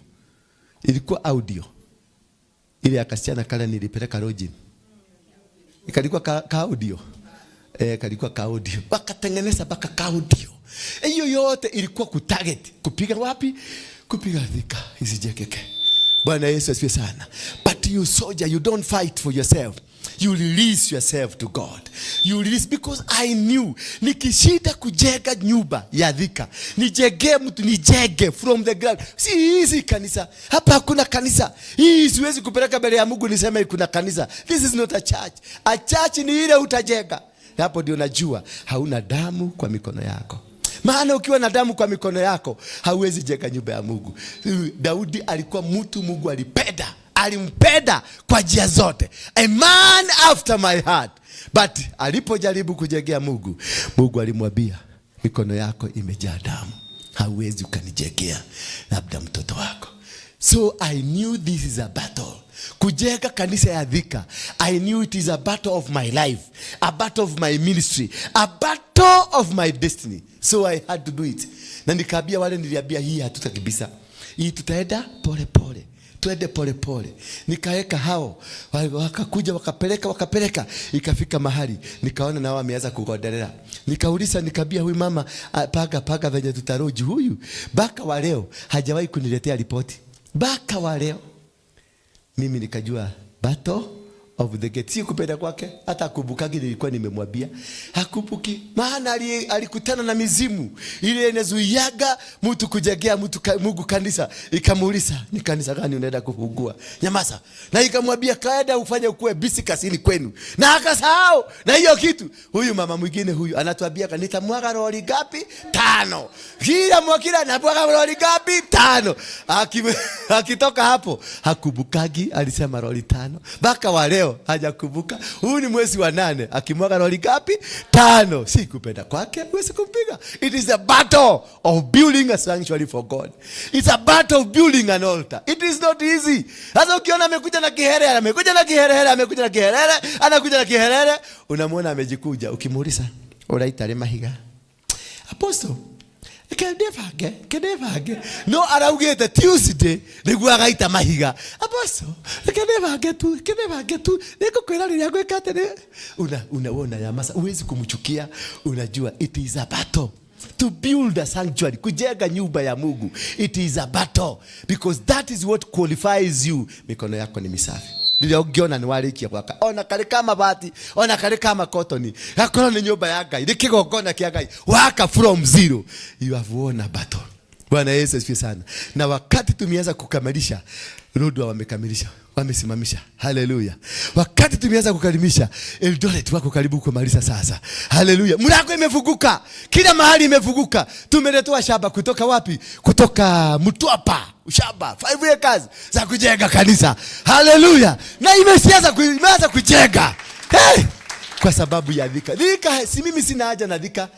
ilikuwa audio ile ya kasichana kale nilipeleka lodging, ikalikuwa ka audio. Kalikuwa ka audio, wakatengeneza mpaka ka audio. Hiyo yote ilikuwa kutarget kupiga wapi? Kupiga Thika isijengeke. Bwana Yesu asifiwe sana. But you soldier, you don't fight for yourself. You release yourself to God. You release because I knew nikishinda kujenga nyumba ya Thika, nijenge mtu, nijenge from the ground. Si hizi kanisa. Hapa hakuna kanisa. Hii siwezi kupeleka mbele ya Mungu niseme kuna kanisa. This is not a church. A church ni ile utajenga. Na hapo ndio najua hauna damu kwa mikono yako. Maana ukiwa na damu kwa mikono yako hauwezi jenga nyumba ya Mungu. Daudi alikuwa mtu Mungu alipenda, alimpenda kwa njia zote, a man after my heart. But alipojaribu kujengea Mungu, Mungu alimwambia, mikono yako imejaa damu, hauwezi ukanijengea labda mtoto wako. So I knew this is a battle. Kujenga kanisa ya Thika, I knew it is a battle of my life, a battle of my ministry, a battle of my destiny. So I had to do it. Na nikaambia wale niliambia, hii hatutakibisa. Hii tutaenda pole pole. Twende pole pole. Nikaweka hao, wakakuja, wakapeleka, wakapeleka, ikafika mahali nikaona nao wameanza kugodelea. Nikauliza, nikaambia huyu mama, "Ah, paka paka venye tutaroji huyu." Baka wa leo hajawahi kuniletea ripoti. Baka wa leo mimi nikajua battle of the gate. Si kupenda kwake, hata akumbukagi nilikuwa nimemwambia. Hakumbuki, maana alikutana na mizimu ile inazuiaga mtu kujengea Mungu kanisa. Ikamuuliza, ni kanisa gani unaenda kufungua? Nyamaza. Na ikamwambia, kaenda ufanye ukuwe busy kazini kwenu, na akasahau na hiyo kitu. Huyu mama mwingine huyu anatuambia, nitamwaga lori ngapi? Tano. Kila mwakila anamwaga lori ngapi? Tano. Akitoka hapo hakumbukagi alisema lori 5. Mpaka wa leo hajakumbuka. Huu ni mwezi wa 8, akimwaga lori ngapi? 5. Si kupenda kwake, huwezi kumpiga. It is a battle of building a sanctuary for God. It's a battle of building an altar. It is not easy. Sasa ukiona amekuja na kiherehere, amekuja na kiherehere, amekuja na kiherehere, anakuja na kiherehere, unamuona amejikuja. Ukimuuliza, uraita rĩ mahiga? Apostle, kendebange, kendebange. No araugĩte Tuesday nĩguo agaita mahiga. Apostle, kendebange tu, kendebange tu. Nĩngũkwĩra rĩrĩa ngwĩka atĩrĩ. Una nyamaza, huwezi kumchukia. Unajua it is a battle to build a sanctuary, kujenga nyumba ya Mungu. It is a battle because that is what qualifies you. Mikono yako ni misafi. Rĩrĩa ũngĩona nĩ warĩkia gwaka, ona karĩ ka mabati, ona karĩ ka makotoni, gakorwo nĩ nyũmba ya Ngai, nĩ kĩgongona kĩa Ngai, waka from zero, you have won a battle. Bwana Yesu asifiwe sana. Na wakati tumeanza kukamilisha, Lodwar wamekamilisha, wamesimamisha. Haleluya. Wakati tumeanza kukamilisha, Eldoret wako karibu kumaliza sasa. Haleluya. Mlango imefunguka. Kila mahali imefunguka. Tumeletewa shamba kutoka wapi? Kutoka Mtwapa. Shamba 5 acres za kujenga kanisa. Haleluya. Na imeanza kujenga. Hey! Kwa sababu ya Thika. Thika, si mimi sina haja na Thika.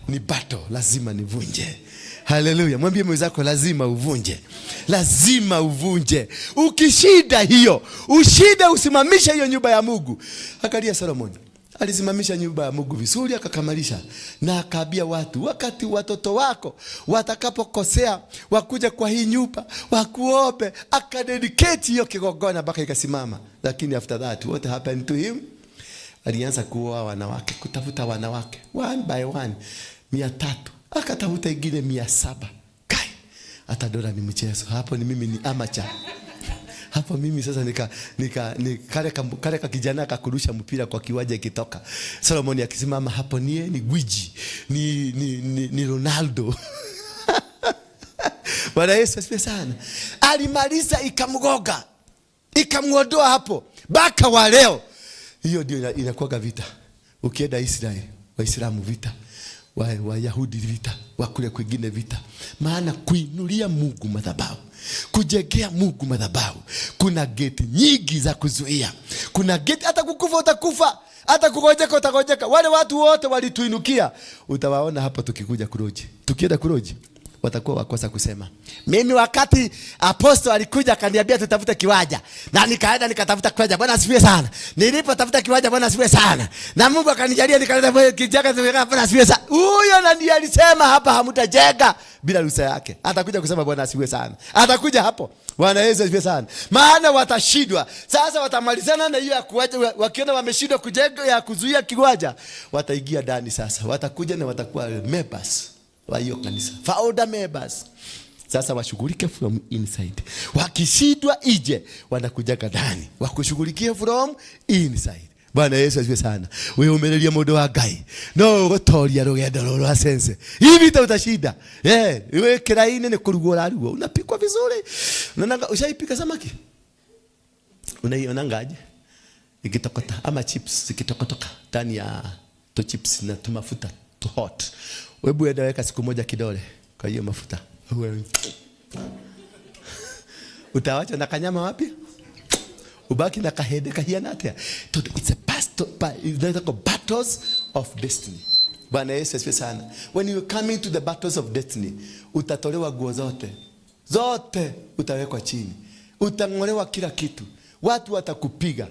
Ni battle, lazima nivunje. Haleluya. Mwambie mwenzako lazima uvunje. Lazima uvunje. Ukishinda hiyo, ushinde usimamishe hiyo nyumba ya Mungu. Angalia Solomon. Alisimamisha nyumba ya Mungu vizuri akakamilisha, na akaambia watu, wakati watoto wako watakapokosea wakuja kwa hii nyumba wakuombe, akadedicate hiyo kigongona mpaka ikasimama. Lakini after that what happened to him? Alianza kuoa wanawake, kutafuta wanawake one by one, 300, akatafuta ingine 700. Kai, hata dola ni mchezo hapo, ni mimi ni amateur hapo. Mimi sasa nika nika ni kale ka kijana kakurusha mpira kwa kiwanja ikitoka. Solomon akisimama hapo ni gwiji, ni Ronaldo. Bwana Yesu asifiwe sana. Alimaliza ikamgoga, ikamuondoa hapo mpaka wa leo. Hiyo ndio inakuwaga vita. Ukienda Israeli, Waislamu vita, Wayahudi vita, wa kule kwingine vita. Maana kuinulia Mungu madhabahu, kujengea Mungu madhabahu, kuna geti nyingi za kuzuia. Kuna geti, hata kukufa utakufa, hata kugojeka utagojeka. Wale watu wote walituinukia, utawaona hapa tukikuja kuroji. Tukienda kuroji, Watakuwa wakosa kusema. Mimi wakati apostle alikuja akaniambia tutafute kiwanja, na nikaenda nikatafuta kiwanja. Bwana asifiwe sana. Nilipotafuta kiwanja, Bwana asifiwe sana, na Mungu akanijalia nikaleta kiwanja. Bwana asifiwe sana. Huyo na ndiye alisema hapa hamtajenga bila ruhusa yake. Atakuja kusema Bwana asifiwe sana. Atakuja hapo. Bwana Yesu asifiwe sana. Maana watashindwa. Sasa watamalizana na hiyo ya kuwaja, wakiona wameshindwa kujenga ya kuzuia kiwanja, wataingia ndani sasa. Watakuja na watakuwa members wa hiyo kanisa, founder members. Sasa washughulike from inside. Wakishindwa ije, wanakujaga ndani wakushughulikie from inside. Bwana Yesu asifiwe sana. Wĩyũmĩrĩrie, mũndũ wa Ngai, no ũgũtoria rũgendo rũrũ rwa sense. Hii vita utashinda. Eh, wewe kiraini ni kurugwo ũrarugwo. Unapikwa vizuri. Unaona, ushaipika samaki? Unaionangaje? Ikitokota ama chips zikitokotoka ndani ya to chips na tumafuta tu hot. Webu enda weka siku moja kidole kwa hiyo mafuta. Uwe. Utawacha na kanyama wapi? Ubaki na kahende kahiana atia? Tondu it's a pastor, battles of destiny. Bwana Yesu asifiwe sana. When you come into the battles of destiny, utatolewa nguo zote zote, utawekwa chini, utang'olewa kila kitu. Watu watakupiga,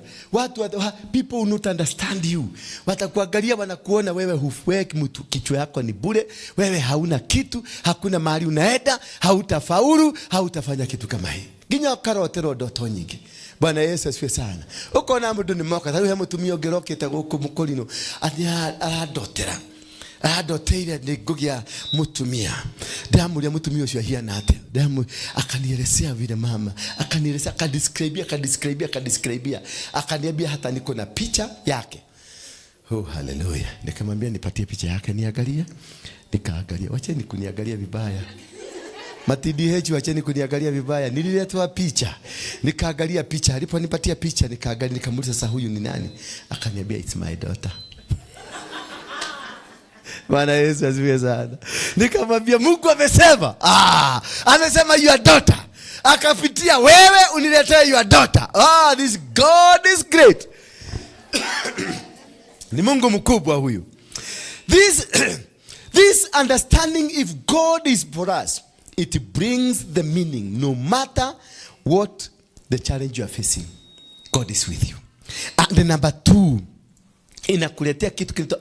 people will not understand you. Watakuangalia, wanakuona wewe huweki mtu, kichwa yako ni bure, wewe hauna kitu, hakuna mahali unaenda, hautafaulu, hautafanya kitu kama hii, nginya ũkaroterwo ndoto nyingĩ. Bwana Yesu asifiwe sana. Ũkona mũndũ nĩ moka tarĩu he mũtumia ũngĩ ũrokĩte gũkũ mũkũrinũ atĩ arandotera, arandoteire nĩ ngũgĩa mũtumia. Ndĩramũria mũtumia ũcio ahiana atĩa. Akanielezea vile mama akanielezea, akadescribia, akadescribia, akadescribia, akaniambia hata niko na picha yake. Oh, haleluya! Nikamwambia nipatie picha yake niangalie. Nikaangalia. Wacheni kuniangalia vibaya. Ma-TDH, wacheni kuniangalia vibaya. Nililetwa picha. Nikaangalia picha. Aliponipatia picha nikaangalia, nikamuuliza, "Sasa huyu ni nani?" Akaniambia, "It's my daughter." Bwana Yesu asifiwe sana. Nikamwambia Mungu amesema. Ah, amesema your daughter. Akapitia wewe uniletee your daughter. Ah, this God is great. Ni Mungu mkubwa huyu. This understanding, if God is for us, it brings the meaning no matter what the challenge you are facing. God is with you. And number two, inakuletea kitu kinaitwa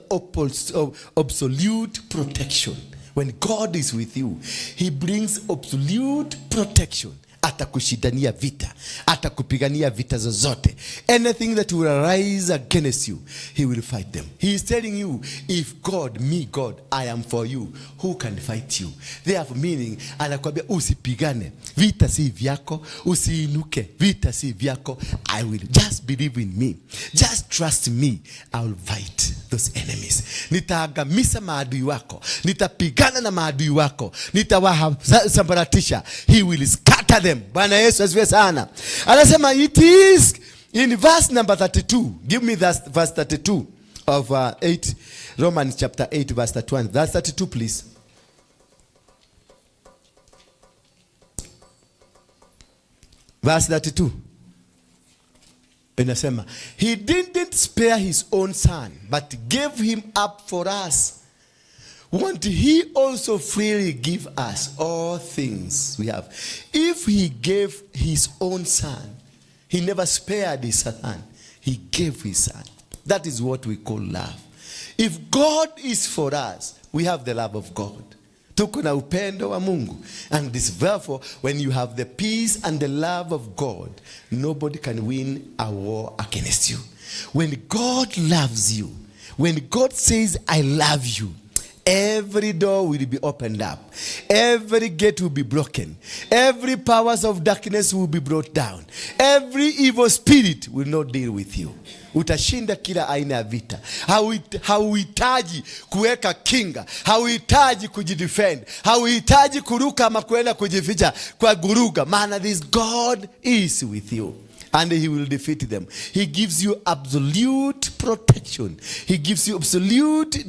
absolute protection. When God is with you, he brings absolute protection. Atakushindania vita, atakupigania vita zozote. Anything that will arise against you, he will fight them. He is telling you, if God, me God, I am for you, who can fight you? Therefore meaning, anakwambia usipigane vita, si vyako, usiinuke, vita si vyako. I will just believe in me, just trust me, I will fight those enemies. Nitaangamiza maadui wako, nitapigana na maadui wako, nitawasambaratisha. He will scatter them. Bwana Yesu asifiwe sana. Anasema it is in verse number 32. Give me that verse 32 of 8, Romans chapter 8 verse 31. Verse 32, please. Verse 32 inasema, "He didn't spare his own son, but gave him up for us. Won't he also freely give us all things we have?" If he gave his own son, he never spared his son, he gave his son. That is what we call love. If God is for us, we have the love of God. Tuko na upendo wa Mungu. And this therefore, when you have the peace and the love of God, nobody can win a war against you. When God loves you, when God says, "I love you," every door will be opened up. Every gate will be broken. Every powers of darkness will be brought down. Every evil spirit will not deal with you. Utashinda kila aina ya vita. Hauhitaji kuweka kinga, hauhitaji kujidefend, hauhitaji kuruka ama kuenda kujificha kwa guruga, maana this God is with you and he will defeat them. He gives you absolute protection. He gives you absolute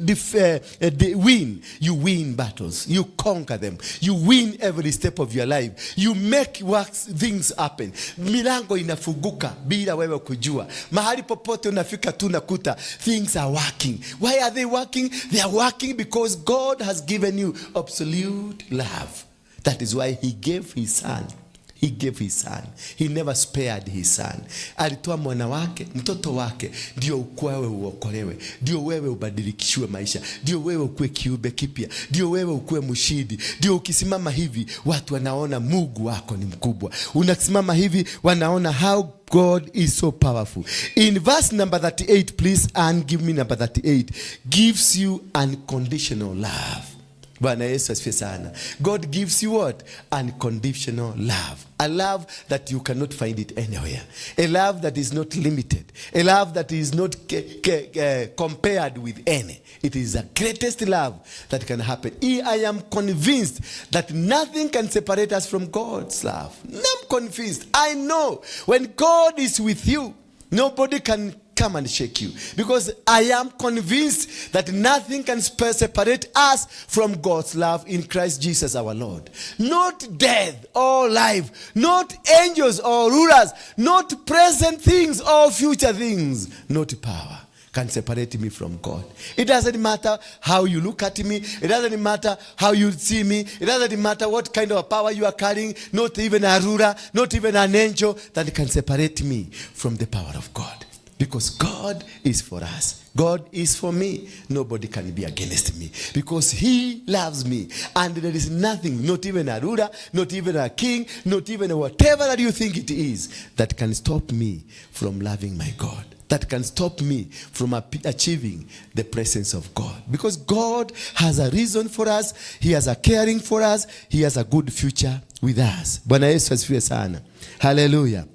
win. You win battles. You conquer them. You win every step of your life. You make works, things happen. Milango inafunguka bila wewe kujua. Mahali popote unafika tu nakuta things are working. Why are they working? They are working because God has given you absolute love. That is why he gave his son. He gave his son. He never spared his son. Alitoa mwana wake, mtoto wake, ndio ukwawe uokolewe, ndio wewe ubadilikishiwe maisha, ndio wewe ukuwe kiumbe kipya, ndio wewe ukuwe mshindi, ndio ukisimama hivi watu wanaona Mungu wako ni mkubwa. Unasimama hivi wanaona how God is so powerful. In verse number 38, please, and give me number 38, gives you unconditional love. Bwana Yesu asifiwe sana. God gives you what? Unconditional love. A love that you cannot find it anywhere. A love that is not limited. A love that is not compared with any. It is the greatest love that can happen. I am convinced that nothing can separate us from God's love. I'm convinced. I know when God is with you, nobody can come and shake you, because I am convinced that nothing can separate us from God's love in Christ Jesus our Lord. Not death or life, not angels or rulers, not present things or future things, not power can separate me from God. It doesn't matter how you look at me. It doesn't matter how you see me. It doesn't matter what kind of power you are carrying. Not even a ruler, not even an angel that can separate me from the power of God. Because God is for us. God is for me. Nobody can be against me. Because he loves me. And there is nothing, not even a ruler, not even a king, not even whatever that you think it is, that can stop me from loving my God. That can stop me from achieving the presence of God. Because God has a reason for us. He has a caring for us. He has a good future with us. Bwana Yesu asifiwe sana. Hallelujah.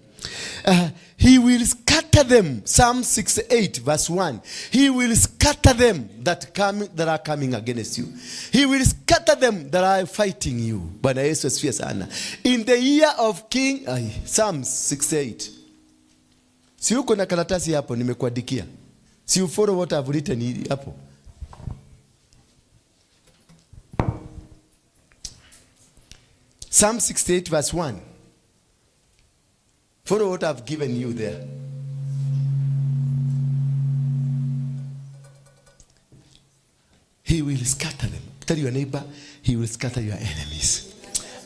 He will scatter them. Psalm 68 verse 1. He will scatter them that are coming against you. He will scatter them that are fighting you. Bwana Yesu asifiwe sana. In the year of King, Psalm 68. Si uko na karatasi hapo nimekuandikia. Si you follow what I've written hapo. Psalm 68 verse 1. Follow what I've given you there. He will scatter them. Tell your neighbor, he will scatter your enemies.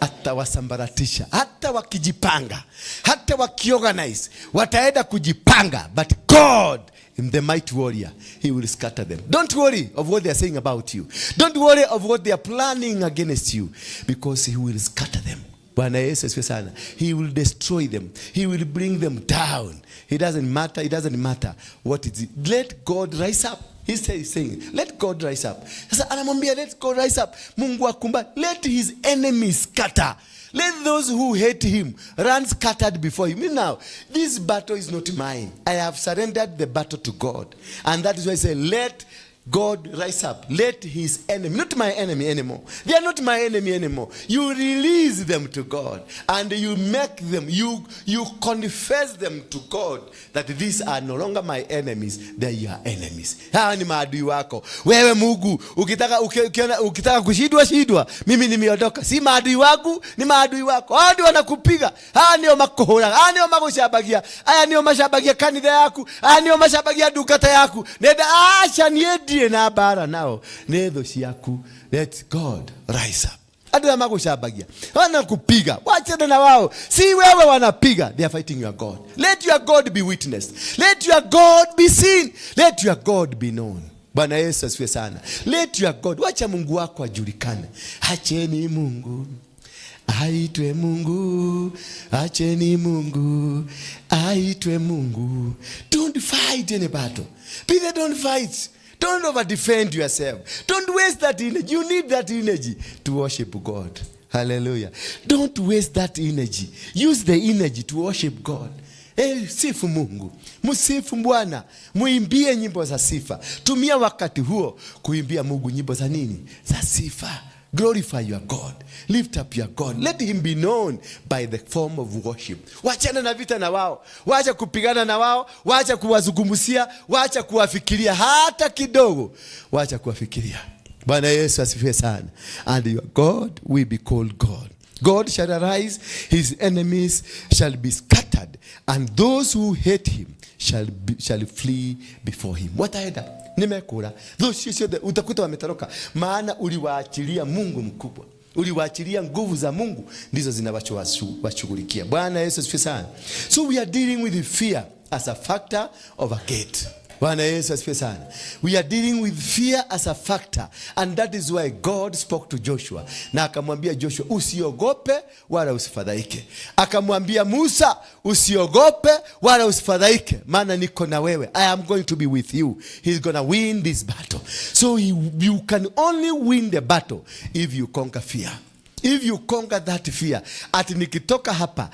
Atawasambaratisha. Hata wakijipanga, hata wakiorganize, wataenda kujipanga. But God, in the mighty warrior, he will scatter them. Don't worry of what they are saying about you. Don't worry of what they are planning against you, because he will scatter them. Bwana Yesu asifiwe sana. He will destroy them. He will bring them down. It doesn't matter. It doesn't matter what it is. Let God rise up. He says, saying, let God rise up. Sasa anamwambia, let God rise up. Mungu akumba. Let his enemies scatter. Let those who hate him run scattered before him. Now, this battle is not mine. I have surrendered the battle to God. And that is why I say, let God rise up. Let his enemy, not my enemy anymore. They are not my enemy anymore. You release them to God and you make them, you confess them to God that these are no longer my enemies, they are your enemies. Hawa ni maadui wako. Wewe Mungu, ukitaka kushindwa shindwa, mimi nimeondoka. Si maadui wangu, ni maadui wako. Hawa ndio wanakupiga. Hawa ndio makuhura. Hawa ndio magushambagia. Haya ndio mashambagia kanitha yaku. Haya ndio mashambagia ndungata yaku. Nenda acha niendie na bara nao nĩ thũ ciaku. Let God rise up. Andũ aya magũcambagia, wanakupiga, wachana na wao, si wewe wanapiga. They are fighting your God. Let your God be witnessed. Let your God be seen. Let your God be known. Bwana Yesu asifiwe sana. Let your God, wacha Mungu wako ajulikane. Acheni Mungu aitwe Mungu, acheni Mungu aitwe Mungu. Don't fight any battle. Peter, don't fight. Don't over defend yourself. Don't waste that energy. You need that energy to worship God. Hallelujah. Don't waste that energy. Use the energy to worship God. Sifu Mungu. Msifu Bwana. Muimbie nyimbo za sifa. Tumia wakati huo kuimbia Mungu nyimbo za nini? Za sifa. Glorify your God. Lift up your God. Let him be known by the form of worship. Wachana na vita na wao. Wacha kupigana na wao. Wacha kuwazungumzia. Wacha kuwafikiria hata kidogo. Wacha kuwafikiria. Bwana Yesu asifiwe sana. And your God will be called God. God shall arise, his enemies shall be scattered, and those who hate him shall flee before him. Wataenda. Nimekula. Those ciothe utakuta wametoroka, maana uliwaachilia Mungu mkubwa. Uliwaachilia nguvu za Mungu ndizo zinawashughulikia. Bwana Yesu asifiwe sana. So we are dealing with fear as a factor of a gate. Bwana Yesu asifiwe sana. We are dealing with fear as a factor, and that is why God spoke to Joshua na akamwambia Joshua, "Usiogope wala usifadhaike." Akamwambia Musa, "Usiogope wala usifadhaike, maana niko na wewe. I am going to be with you." He's gonna win this battle. So you can only win the battle if you conquer fear. If you conquer that fear, ati nikitoka hapa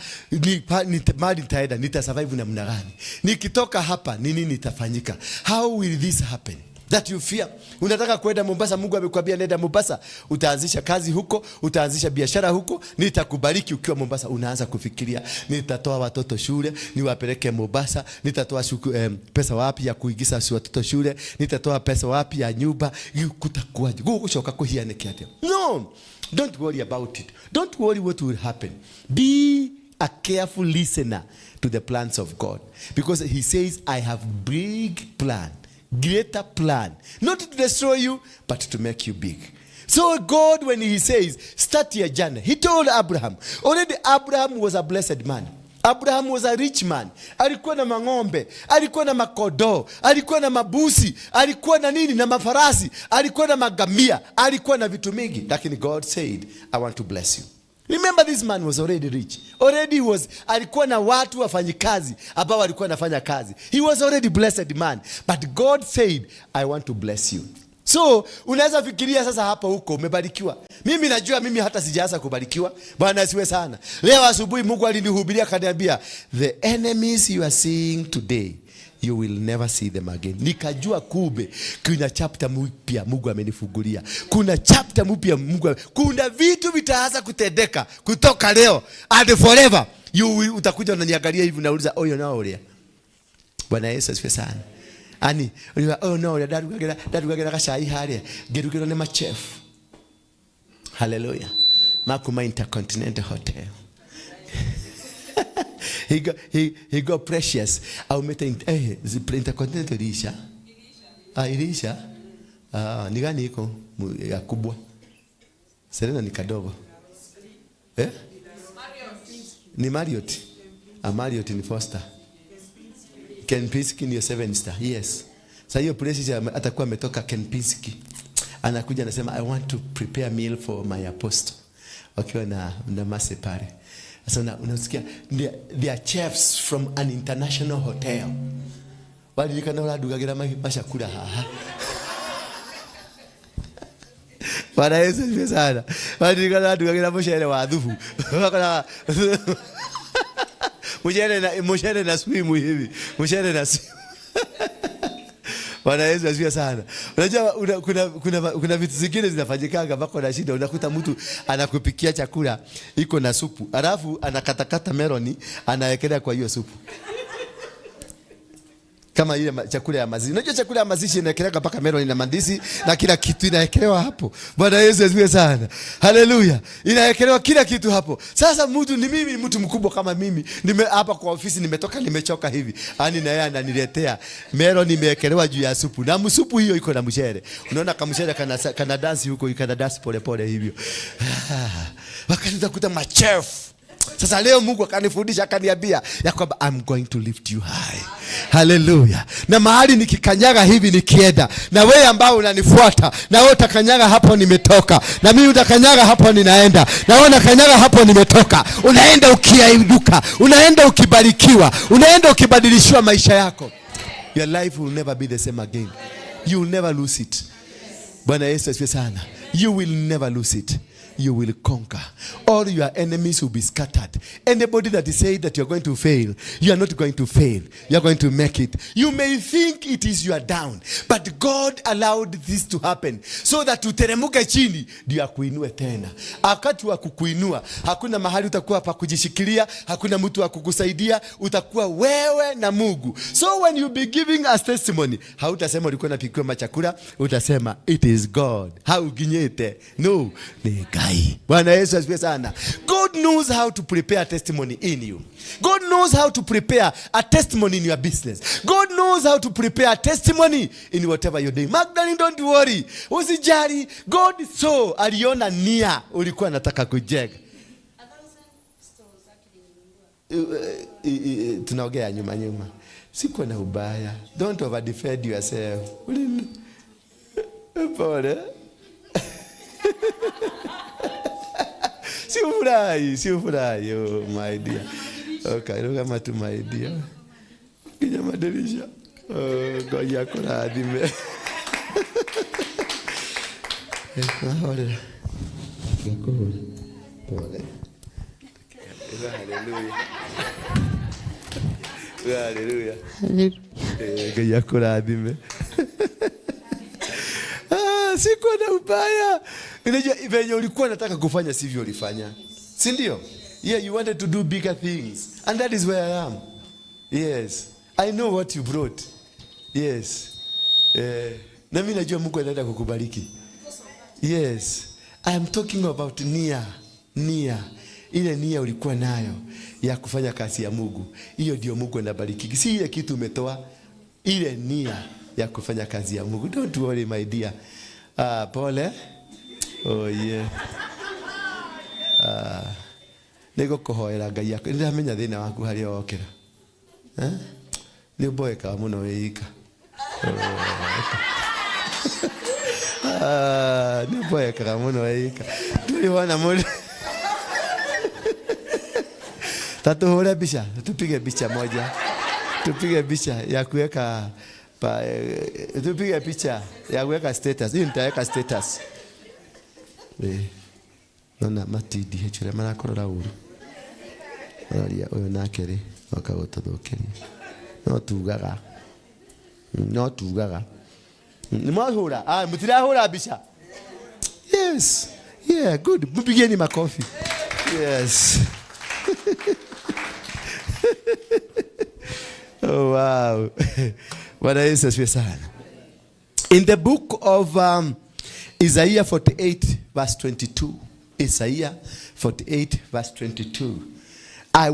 mahali nitaenda, nitasurvive namna gani? Nikitoka hapa, ni nini itafanyika? How will this happen? That you fear. Unataka kwenda Mombasa, Mungu amekwambia nenda Mombasa, utaanzisha kazi huko, utaanzisha biashara huko, nitakubariki ukiwa Mombasa. Unaanza kufikiria, nitatoa watoto shule, niwapeleke Mombasa, nitatoa pesa wapi ya kuingiza watoto shule, nitatoa pesa wapi ya nyumba, kutakuwaje? Gugucoka kuhianĩke atĩa? No, don't worry about it. Don't worry what will happen. Be a careful listener to the plans of God. Because he says, "I have big plan, greater plan. Not to destroy you, but to make you big." So God, when he says, "Start your journey," he told Abraham. Already Abraham was a blessed man. Abraham was a rich man. Alikuwa na mang'ombe, alikuwa na makondoo, alikuwa na mabusi, alikuwa na nini, na mafarasi, alikuwa na magamia, alikuwa na vitu mingi. Lakini God said, "I want to bless you." Remember, this man was already rich. Already was, alikuwa na watu wafanyikazi ambao walikuwa wanafanya kazi. He was already blessed man. But God said, "I want to bless you." So unaweza fikiria sasa hapa huko umebarikiwa. Mimi najua mimi hata sijaanza kubarikiwa. Bwana asifiwe sana. Leo asubuhi Mungu alinihubiria akaniambia, "The enemies you are seeing today, you will never see them again." Nikajua kumbe kuna chapter mpya Mungu amenifungulia. Kuna chapter mpya Mungu, kuna vitu vitaanza kutendeka kutoka leo and forever. You will, utakuja unaniangalia hivi, unauliza, "Oyo nao ulia?" Bwana Yesu asifiwe sana. Ani, uliwa, "Oh no, ndarugagĩra gacai harĩa, ngĩrugĩrwo nĩ machef." Hallelujah. Makuma Intercontinental Hotel. He got Precious. Aumĩte Intercontinental iliisha. Ah, iliisha. Ah, ni gani iko ya kubwa? Serena ni kadogo. Eh? Ni Marriott. Ah, Marriott ni Foster. Kempinski ndio seven star. Yes. Sasa hiyo place atakuwa ametoka Kempinski. Anakuja anasema, "I want to prepare meal for my apostle." Wakiwa na mase pale. Sasa unasikia they are chefs from an international hotel. Waririkana ũrandugagĩra macakura haha. Bwana Yesu asifiwe sana. Waririkana ũrandugagĩra mũcere wa thubu. Ũgakora mũcere na swimu hivi. Mũcere na swimu. Bwana Yesu asifiwe sana. Unajua kuna vitu zingine zinafanyikanga mpaka na shida. Unakuta mtu anakupikia chakula iko na supu, alafu anakatakata meloni anawekelea kwa hiyo supu. Kama ile chakula ya mazishi. Unajua chakula ya mazishi inaekelewa mpaka meloni na mandizi na kila kitu inaekelewa hapo. Bwana Yesu asifiwe sana. Haleluya. Inaekelewa kila kitu hapo. Sasa mtu ni mimi, mtu mkubwa kama mimi, nime hapa kwa ofisi nimetoka nimechoka hivi. Ani na yeye ananiletea meloni imeekelewa juu ya supu. Na msupu hiyo iko na mchere. Unaona kamchere kana dance huko, kana dance pole pole hivyo. Wakati utakuta machef. Sasa leo Mungu akanifundisha akaniambia ya kwamba I'm going to lift you high. Haleluya. Na mahali nikikanyaga hivi nikienda, na wewe ambao unanifuata, na wewe utakanyaga hapo nimetoka, na mimi utakanyaga hapo ninaenda, na wewe unakanyaga hapo nimetoka. Unaenda ukiinuka, unaenda ukibarikiwa, unaenda ukibadilishiwa maisha yako. Your life will never be the same again. You will never lose it. Bwana Yesu asifiwe sana. You will never lose it. You will conquer. All your enemies will be scattered. Anybody that is saying that you are going to fail, you are not going to fail. You are going to make it. You may think it is your down, but God allowed this to happen so that uteremuke chini ndio akuinue tena. Wakati wa kukuinua, hakuna mahali utakuwa pa kujishikilia, hakuna mtu wa kukusaidia, utakuwa wewe na Mungu. So when you be giving us testimony, hautasema ulikuwa unapikiwa machakula, utasema it is God. Hauginyete. No, ni Ngai. Ngai. Bwana Yesu asifiwe sana. God knows how to prepare a testimony in you. God knows how to prepare a testimony in your business. God knows how to prepare a testimony in whatever you're doing. Magdalene, don't worry. Usijali. God saw, aliona nia ulikuwa nataka kujenga. Tunaongea nyuma nyuma. Sikuwa na ubaya. Don't over defend yourself. Pole. Si ufurahi, si ufurahi, oh my dear. Okay, look kama tu my dear. Kinya madirisha. Oh, Ngai akũrathime. Ahorera. Ngakũhũra. Pole. Hallelujah. Hallelujah. Ngai akũrathime. Sikuwa na ubaya. Unajua venye ulikuwa unataka kufanya sivyo ulifanya. Si ndio? Yeah, you wanted to do bigger things. And that is where I am. Yes. I know what you brought. Yes. Na mimi najua Mungu anaenda kukubariki. Yes. I am talking about nia. Nia. Ile nia ulikuwa nayo ya kufanya kazi ya Mungu. Hiyo ndio Mungu anabariki. Si ile kitu umetoa, ile nia ya kufanya kazi ya Mungu. Don't worry my dear. Pole. Oh yeah. Nĩngũkũhoera Ngai aku. Nĩndamenya thĩna waku harĩa wokĩra. Nĩ ũmboekaga mũno wĩ ika. Nĩ ũmboekaga mũno wĩ ika. Ndũrĩ wona mũndũ. Ta tũhũre mbica, tupige picha moja. Tupige picha ya kuweka tupige picha ya kuweka status. Hii nitaweka status. Nona matindi hechure marakorora uru. Maroria uyu nake ri oka gututhukiria. No tugaga. No tugaga. Ni mwahura. Mutirahura mbica. Yes. Yeah, good. Mpigeni makofi. Yes. Oh, wow. Bwana Yesu asifiwe sana. In the book of Isaiah 48 verse 22. Isaiah 48 verse 22. There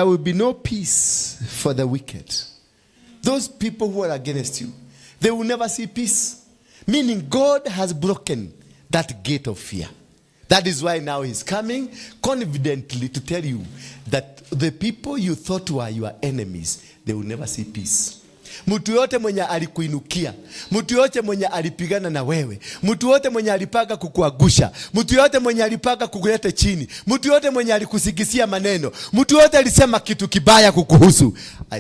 will be no peace for the wicked. Those people who are against you, they will never see peace. Meaning God has broken that gate of fear. That is why now he's coming confidently to tell you that the people you thought were your enemies, they will never see peace. Mtu yote mwenye alikuinukia, mtu yote mwenye alipigana na wewe, mtu yote mwenye alipanga kukuangusha, mtu yote mwenye alipanga kukuleta chini, mtu yote mwenye alikusikisia maneno, mtu yote alisema kitu kibaya kukuhusu,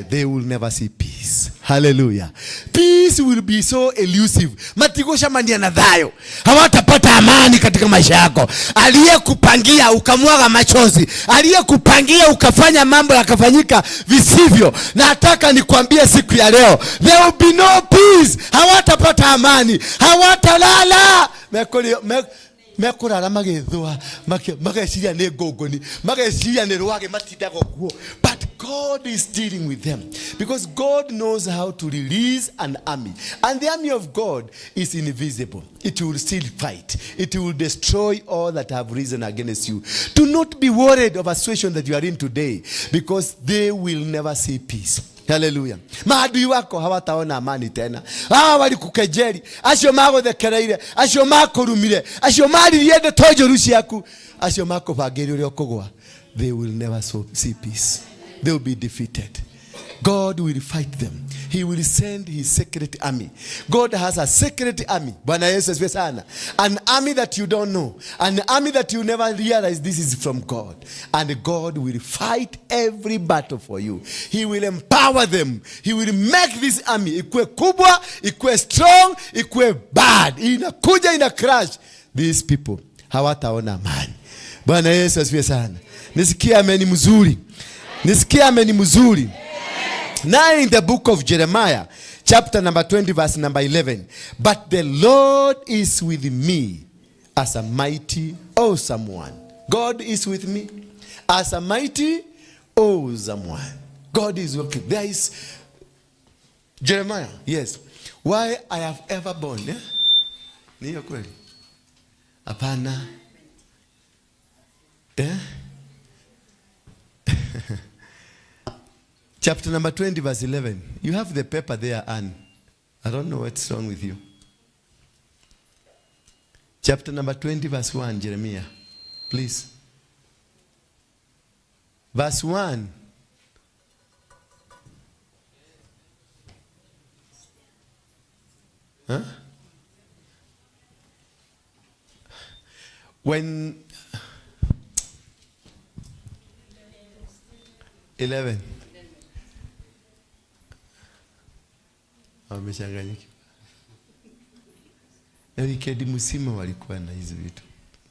they will never see peace. Hallelujah. Peace will be so elusive. Matigoshamania na thayo. Hawatapata amani katika maisha yako. Aliyekupangia ukamwaga machozi, aliyekupangia ukafanya mambo yakafanyika visivyo, nataka nikwambie siku ya leo, there will be no peace. Hawatapata amani, hawatalala. Mekurara magethua, mageciria nĩ ngũngũni, mageciria nĩ rwagĩ, matindaga ũguo. But God is dealing with them because God knows how to release an army, and the army of God is invisible. It will still fight. It will destroy all that have risen against you. Do not be worried of a situation that you are in today, because they will never see peace. Hallelujah. Maadui wako hawataona amani tena. Hawa walikukejeli, acio maguthekereire, acio makurumire, acio maririe ndeto njũru ciaku, acio makũbangĩire ũrĩa ũkũgwa. They will never see peace. They will be defeated. God will fight them. He will send his secret army. God has a secret army. Bwana Yesu asifiwe sana. An army that you don't know. An army that you never realize this is from God. And God will fight every battle for you. He will empower them. He will make this army ikue kubwa, ikue strong, ikue bad. Inakuja ina crash. These people hawataona amani. Bwana Yesu asifiwe sana. Nisikie ameni mzuri. Nisikie ameni mzuri. Now in the book of Jeremiah, chapter number 20, verse number 11. But the Lord is with me as a mighty awesome one. God is with me as a mighty awesome one. God is working. There is Jeremiah, yes. Why I have ever born, yeah? Ni hiyo kweli? Hapana. Eh? Chapter number 20 verse 11. You have the paper there, Anne. I don't know what's wrong with you. Chapter number 20 verse 1, Jeremiah. Please. Verse 1. Huh? When 11. Wamechanganyikiwa. Na wikendi mzima walikuwa na hizi vitu.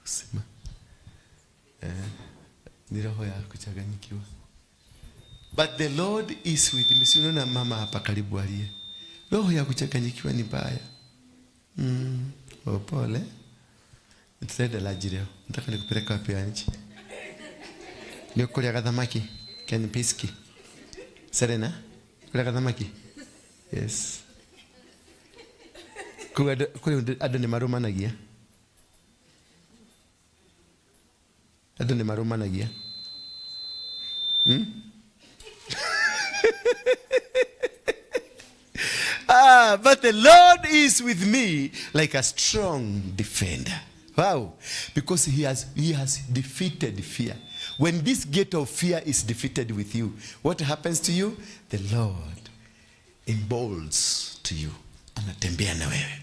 Mzima. Ni roho ya kuchanganyikiwa. But the Lord is with me. Si unaona mama hapa karibu aliye. Roho ya kuchanganyikiwa ni mbaya. Pole. Nitaenda laji leo. Nataka nikupeleka wapi nchi? Ni kulia kadhamaki. Kempinski. Serena? Kulia kadhamaki? Yes. Kule andũ nĩ marũmanagia. Andũ nĩ marũmanagia. But the Lord is with me like a strong defender. Wow. Because he has defeated fear. When this gate of fear is defeated with you, what happens to you? The Lord embolds to you. Anatembea na wewe.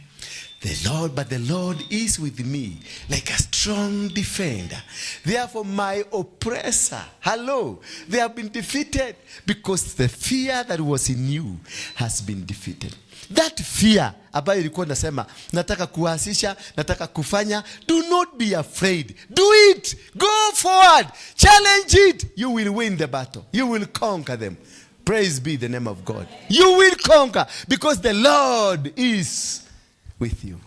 But the Lord is with me like a strong defender. Therefore, my oppressor, hello, they have been defeated because the fear that was in you has been defeated. That fear ambayo ilikuwa nasema, nataka kuasisha, nataka kufanya, do not be afraid. Do it. Go forward. Challenge it. You will win the battle. You will conquer them. Praise be the name of God. You will conquer because the Lord is with you.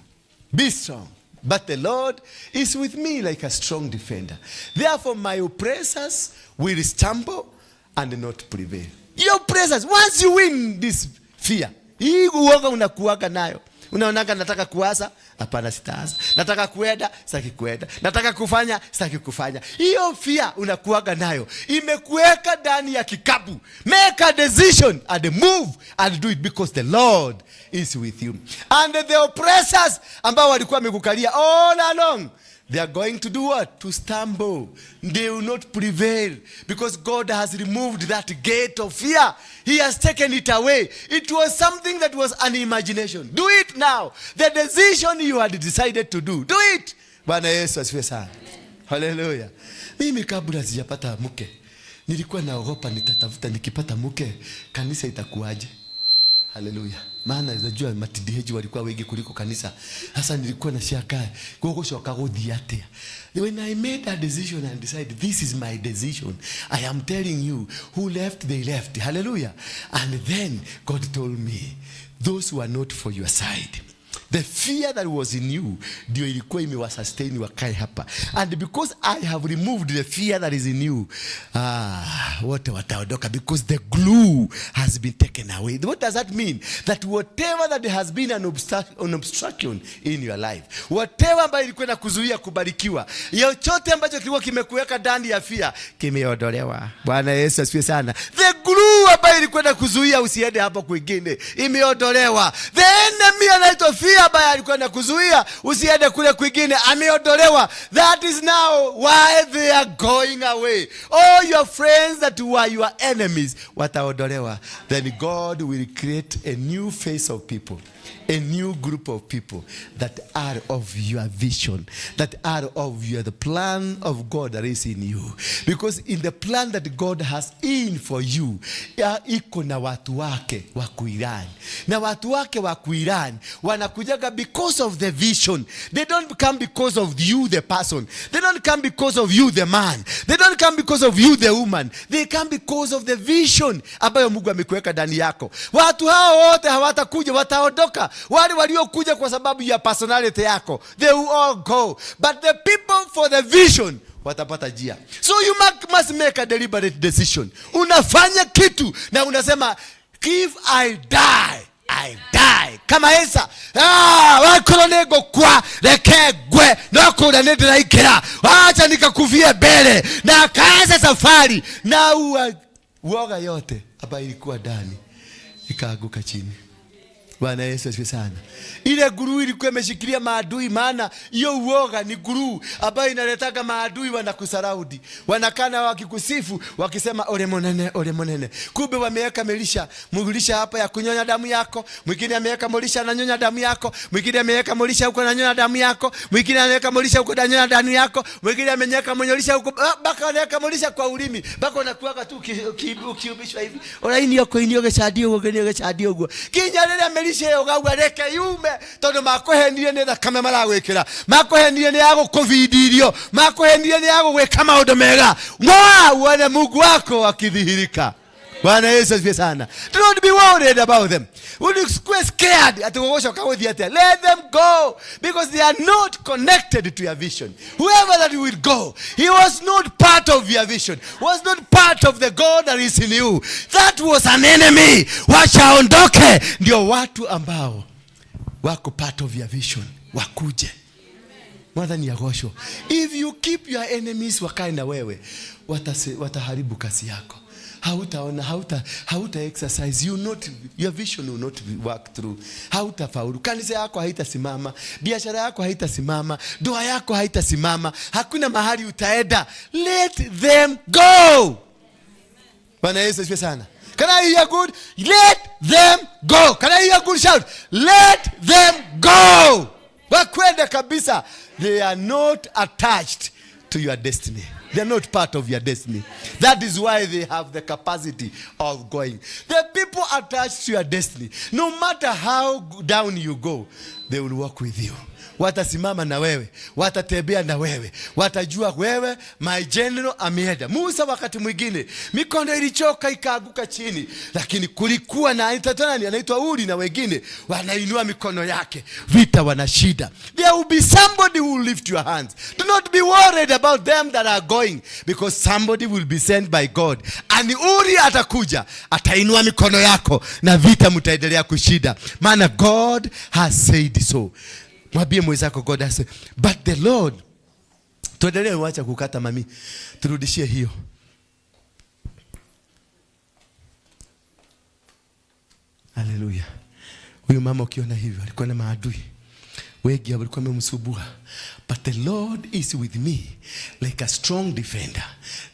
Be strong. But the Lord is with me like a strong defender. Therefore, my oppressors will stumble and not prevail. Your oppressors, once you win this fear, hii uoga unakuaga nayo. Unaonaga nataka kuasa, hapana sitaasa. Nataka kuenda, sitaki kuenda. Nataka kufanya, sitaki kufanya. Hiyo fear unakuaga nayo. Imekuweka ndani ya kikapu. Make a decision and move and do it because the Lord is with you. And the oppressors ambao walikuwa wamekukalia all along, they are going to do what? To stumble. They will not prevail because God has removed that gate of fear. He has taken it away. It was something that was an imagination. Do it now. The decision you had decided to do. Do it. Bwana Yesu asifiwe sana. Hallelujah. Mimi kabla sijapata mke, nilikuwa naogopa nitatafuta nikipata mke, kanisa itakuwaje? Hallelujah. Maana najua matidieji walikuwa wengi kuliko kanisa. Sasa nilikuwa nashangaa, gũgũcoka gũthiĩ atĩa? When I made a decision and decided this is my decision, I am telling you, who left, they left. Hallelujah. And then God told me, those who are not for your side, the fear that was in you ndio ilikuwa imewasustain wakae hapa. And because I have removed the fear that is in you, wote wataondoka because the glue has been taken away. What does that mean? That whatever that has been an obstruction in your life, whatever ambayo ilikuwa inakuzuia kubarikiwa, chochote ambacho kilikuwa kimekuweka ndani ya fear, kimeondolewa. Bwana Yesu asifiwe sana. The glue ambayo ilikuwa inakuzuia usiende hapo kwingine imeondolewa. The enemy anaitwa fear ambaye alikuwa anakuzuia usiende kule kwingine ameondolewa. That is now why they are going away. All your friends that were your enemies wataondolewa. Then God will create a new face of people, a new group of people that are of your vision, that are of your the plan of God that is in you. Because in the plan that God has in for you, ya, iko na watu wake wa kuirani. Na watu wake wa kuirani wanakujaga because of the vision. They don't come because of you the person. They don't come because of you the man. They don't come because of you the woman. They come because of the vision ambayo Mungu amekuweka ndani yako. Watu hao wote hawatakuja, wataondoka. Wale waliokuja kwa sababu ya personality yako, they will all go. But the people for the vision watapata njia. So you must make a deliberate decision. Unafanya kitu na unasema, if I die, I die. Kama Esa, wakorwo nĩ ngũkua, reke ngwe, no kũrĩa nĩ ndĩraingĩra, wacha nikakuvie mbele. Na akaanza safari na uoga yote ambayo ilikuwa ndani ikaanguka chini. Bwana Yesu asifiwe sana. Ile nguru ilikuwa imeshikilia maadui, maana hiyo uoga ni nguru ambayo inaletaga maadui wanakusaraudi, wanakana wakikusifu wakisema ole monene, ole monene. Kumbe wameweka milisha, mulisha hapa ya kunyonya damu yako, mwingine ameweka mulisha ananyonya damu yako, mwingine ameweka mulisha huko ananyonya damu yako, mwingine ameweka mulisha huko ananyonya damu yako, mwingine ameweka mulisha huko mpaka anaweka mulisha kwa ulimi, mpaka unakuaga tu ukiubishwa hivi. Ora ini yako ini yoge uguo, ini yoge uguo. Kinya rĩrĩa mĩrica ĩyo ũgauga reke yume, tondũ makũhenirie nĩ thakame maragwĩkĩra, makũhenirie nĩ ya gũkũbindi irio, makũhenirie nĩ ya gũgwĩka maũndũ mega. Ng'oa uone Mungu wako akidhihirika. Bwana Yesu asifiwe sana. Do not be worried about them. Usikuwe scared ati gũgũcoka gũthiĩ atĩa. Let them go because they are not connected to your vision. Whoever that will go, he was not part of your vision, was not part of the God that is in you. That was an enemy. Wacha aondoke, ndio watu ambao wako part of your vision wakuje. Mwathani agocwo. If you keep your enemies wakae na wewe, wataharibu kazi yako. Hautaona, hauta exercise, you not, your vision will not work through. Hautafaulu. Kanisa yako haitasimama, biashara yako haitasimama, ndoa yako haitasimama, hakuna mahali utaenda. Let them go. Bwana Yesu asifiwe sana. Can I hear good? Let them go. Can I hear good shout? Let them go. Wakwende kabisa. They are not attached to your destiny. They are not part of your destiny. That is why they have the capacity of going. The people attached to your destiny, no matter how down you go, they will walk with you. Watasimama na wewe, watatembea na wewe, watajua wewe my general ameenda. Musa wakati mwingine mikono ilichoka ikaanguka chini, lakini kulikuwa na nani anaitwa Uri na wengine wanainua mikono yake, vita wana shida. There will be somebody who will lift your hands. Do not be worried about them that are going, because somebody will be sent by God. And Uri atakuja, atainua mikono yako na vita mtaendelea kushinda, maana God has said so. Mwambie mwenzako God has said. But the Lord, tuendelee, wacha kukata mami, turudishie hiyo. Haleluya. Huyu mama ukiona hivyo alikuwa na maadui wengi walikuwa wamemsumbua, but the Lord is with me like a strong defender,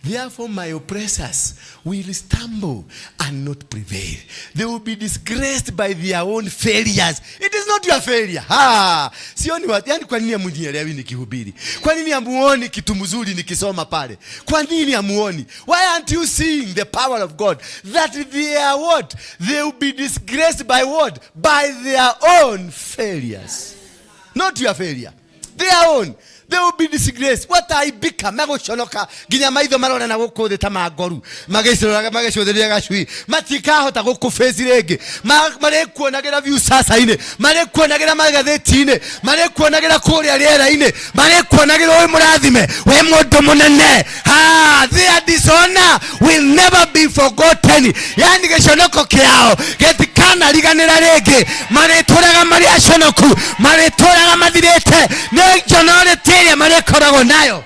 therefore my oppressors will stumble and not prevail, they will be disgraced by their own failures. It is not your failure. Ha, sioni watu, yani kwa nini hamunielewi nikihubiri? Kwa nini hamuoni kitu mzuri nikisoma pale? Kwa nini hamuoni? Why aren't you seeing the power of God? That they are what? They will be disgraced by what? By their own failures. Not your failure. Their own. They will be disgraced. Wataibika, magũconoka nginya maitho marore na gũkũ thĩ ta mangoru, magĩcũraga magĩcũthĩrĩria gacui, matikahota gũkũbĩci rĩngĩ. Marĩkuonagĩra view sasa-inĩ, marĩkuonagĩra magathĩti-inĩ, marĩkuonagĩra kũrĩa rĩera-inĩ, marĩkuonagĩra wĩ mũrathime, wĩ mũndũ mũnene. Ha, their dishonor will never be forgotten. Yani gĩconoko kĩao gĩtikanariganĩra rĩngĩ. Marĩtũraga marĩ aconoku, marĩtũraga mathirĩte nĩ njonorĩtĩ ĩrĩa marĩkoragwo nayo.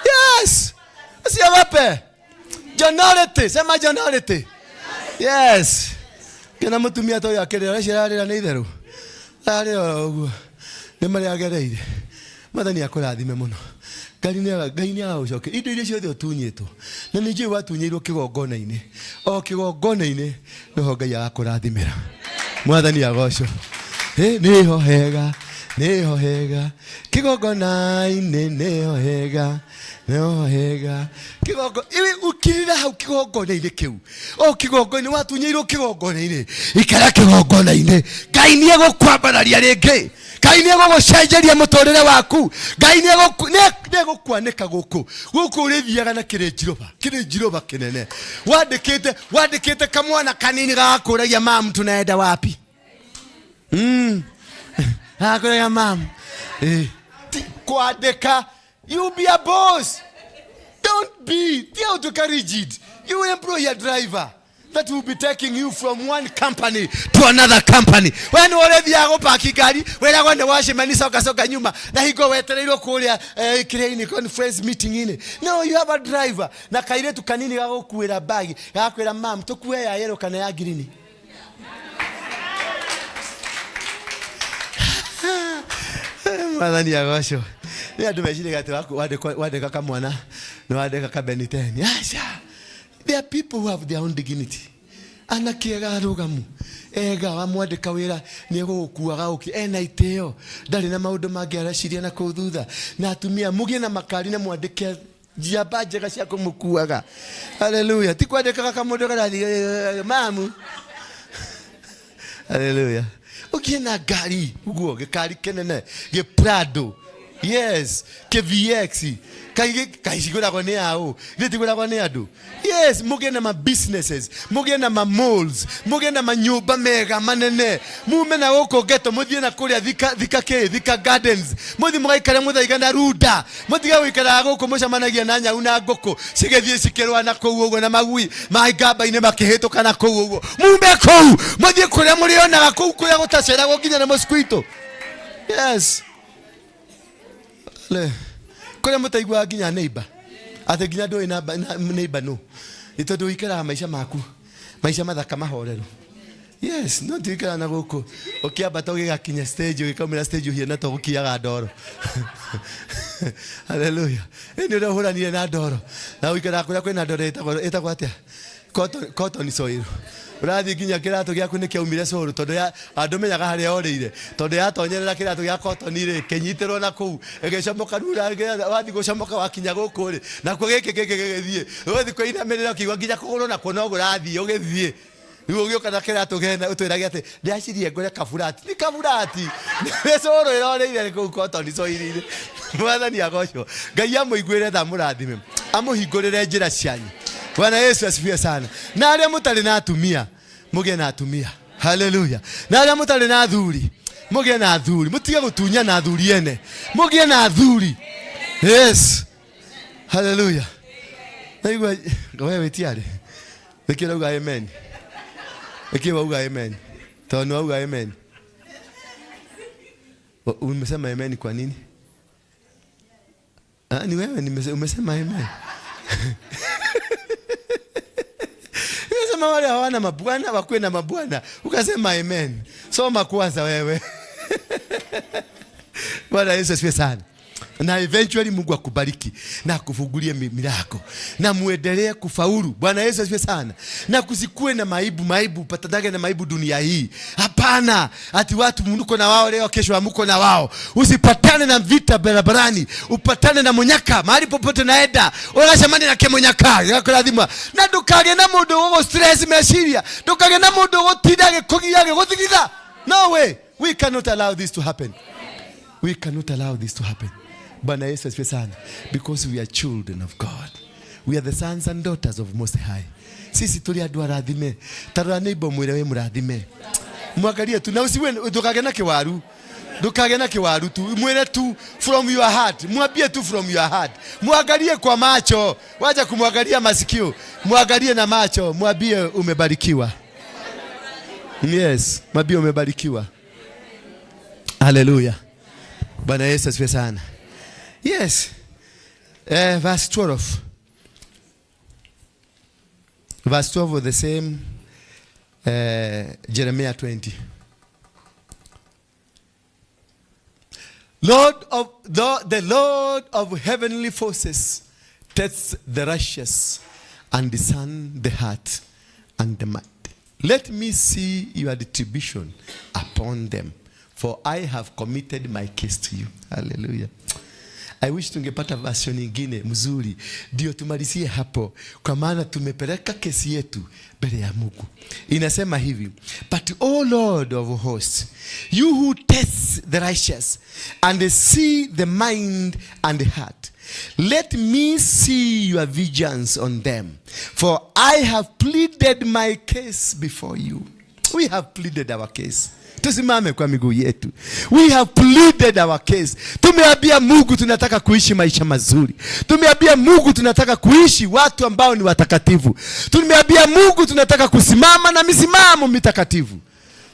Yes, usiogope. Jonority, sema jonority. Yes. Kena mũtumia ta ũyũ akĩrĩra, ũcio ararĩra nĩ itherũ, ararĩra oro ũguo nĩ marĩa agereire. Mwathani akũrathime mũno. Ngai nĩ agũcokia indo iria ciothe ũtunyĩtwo, na nĩ njũĩ watunyĩirwo kĩgongona-inĩ, o kĩgongona-inĩ nĩho Ngai agakũrathimĩra. Mwathani agocwo. Nĩho hega, nĩho hega kĩgongona-inĩ, nĩho hega, nĩho hega kĩgongo. Iwe ukirira hau kĩgongona-inĩ kĩu, o kĩgongona-inĩ watunyĩirwo kĩgongona-inĩ, ikara kĩgongona-inĩ. Ngai nĩ egũkwambararia rĩngĩ, Ngai nĩ egũgũcenjeria mũtũrĩre waku, Ngai nĩ egũkwanĩka gũkũ gũkũ ũrĩthiaga na kĩrĩnjiroba, kĩrĩnjiroba kĩnene wandĩkĩte, wandĩkĩte kamwana kanini gagakũragia mamu tunaenda wapi? Gagakũragia mamu. Kwandĩka, you be a boss. Don't be, tia utuka rigid. You will employ a driver. that will be taking you from one company to another company. We nĩ ũrĩthiaga gũpaki ngari, wĩragwo nĩ wacemani, coka coka nyuma na hingo wetereirwo kũrĩa kĩrĩa-inĩ, conference meeting-inĩ. No, you have a driver na kairĩtu kanini gagũkuĩra bagi, gagakwĩra, "Mam, tũkue ya yellow kana ya green?" Mwathani agocwo. Nĩ andũ meciragia atĩ wandĩka kamwana nĩ wandĩka kabeniteni. Aca, there are people who have their own dignity. Anake ega, arũgamu ega, wamwandĩka wĩra nĩ egũgũkuaga ũkĩ ena itĩo, ndarĩ na maũndũ mangĩ araciria na kũu thutha. Na atumia, mũgĩe na makari na mwandĩke njiamba njega cia kũmũkuaga. Haleluya! Ti kwandĩkaga kamũndũ karathiĩ mamu. Haleluya! Ũgĩe na ngari ũguo, gĩkari kĩnene, gĩprado, yes, kĩ-VX kaicigũragwo nĩ aũ, githĩ tigũragwo nĩ andũ? Yes, mũgĩe na ma businesses, mũgĩe na ma malls, mũgĩe na manyũmba mega manene, mume na gũkũ ghetto, mũthiĩ na kũrĩa Thika, Thika kĩ, Thika Gardens, mũthiĩ mũgaikare mũthaiga na runda, mũtige gũikaraga gũkũ mũcemanagia na nyau na ngũkũ cigĩthiĩ cikĩrũa na kũu ũguo, na magui ma ngamba-inĩ makĩhĩtũka na kũu ũguo. Mume kũu, mũthiĩ kũrĩa mũrĩonaga kũu, kũrĩa gũtaceragwo nginya na mosquito. Yes, le kũrĩa mũtaiguaga nginya neighbor, atĩ nginya ndũĩ na neighbor no nĩ tondũ ũikaraga maica maku, maica mathaka, mahorero. Yes, no tuikara na gũkũ ũkĩambata ũgĩgakinya stage, ũgĩkaumĩra stage ũhiana ta ũgũkiaga ndoro. Haleluya! Ĩ nĩ ũrĩa ũhũranire na ndoro na ũikaraga kũrĩa kwĩna ndoro ĩtagwo atĩa? Cotton soil. Ũrathiĩ nginya kĩratũ gĩaku nĩ kĩaumire cũrũ tondũ ya ndũmenyaga harĩa orĩire, tondũ yatonyerera kĩratũ gĩa cotton rĩ, kĩnyitĩrwo na kũu ĩgĩcomoka. Rĩu wathiĩ gũcomoka, wakinya gũkũ rĩ, nakuo gĩkĩ gĩgĩthiĩ, ũgathiĩ kũinamĩrĩra ũkĩigua nginya kũgũrũ nakuo no gũrathiĩ ũgĩthiĩ. Rĩu ũgĩũka na kĩratũ gena ũtwĩrage atĩ ndĩracirie ngũre kaburati, nĩ kaburati, nĩ cũrũ ĩroreire kũu cotton soil-inĩ. Mwathani agocwo. Ngai amũiguĩre tha, mũrathime, amũhingũrĩre njĩra cianyu. Bwana Yesu asifiwe sana. Na arĩa mũtarĩ na atumia, mũgĩe na atumia. Haleluya! Na arĩa mũtarĩ na athuri, mũgĩe na athuri, mũtige gũtunya na athuri ene, mũgĩe na athuri. Yes, haleluya! Naigua we wĩtiarĩ nĩkĩ ũrauga amen? Nĩkĩ wauga amen? Tondũ nĩ wauga amen. Umesema amen kwa nini? Ah, ni wewe umesema amen. Nimesema wale hawana mabwana wakuwe na mabwana, ukasema amen. Soma kwanza wewe. Bwana Yesu asifiwe sana. Na eventually Mungu akubariki na akufungulie milango na muendelee kufaulu. Bwana Yesu asifiwe sana. Na kusikue na maibu maibu, patanage na maibu dunia hii. Hapana, ati watu mko na wao leo, kesho hamko na wao. Usipatane na vita barabarani, upatane na munyaka mahali popote naenda. Ũgacemania na kĩmũnyaka gĩgakũrathima, na ndũkagĩe na mũndũ ũgũ stress meciria, ndũkagĩe na mũndũ ũgũtinda agĩkũgia, agĩgũthigitha. No way, we cannot allow this to happen. We cannot allow this to happen. Bwana Yesu asifiwe sana. Because we are children of God. We are the sons and daughters of Most High. Sisi tuli andũ arathime. Tarora neighbor, mwĩre wĩ mũrathime. Mwangalie tu na usiwe, ndũkagĩe na kĩwaru. Ndũkagĩe na kĩwaru tu. Mwĩre tu from your heart. Mwambie tu from your heart. Mwangalie kwa macho. Wacha kumwangalia masikio. Mwangalie na macho. Mwambie umebarikiwa. Yes, mwambie umebarikiwa. Haleluya. Bwana Yesu asifiwe sana. Yes. Verse 12. Verse 12 of the same Jeremiah 20. The Lord of heavenly forces tests the righteous and discern the heart and the mind. Let me see your retribution upon them, for I have committed my case to you. Hallelujah. I wish tungepata version nyingine mzuri ndio tumalizie hapo, kwa maana tumepeleka kesi yetu mbele ya Mungu. Inasema hivi, "But O Lord of hosts, you who test the righteous and see the mind and the heart, let me see your vengeance on them, for I have pleaded my case before you." We have pleaded our case. Tusimame kwa miguu yetu. We have pleaded our case. Tumeambia Mungu tunataka kuishi maisha mazuri. Tumeambia Mungu tunataka kuishi watu ambao ni watakatifu. Tumeambia Mungu tunataka kusimama na misimamo mitakatifu.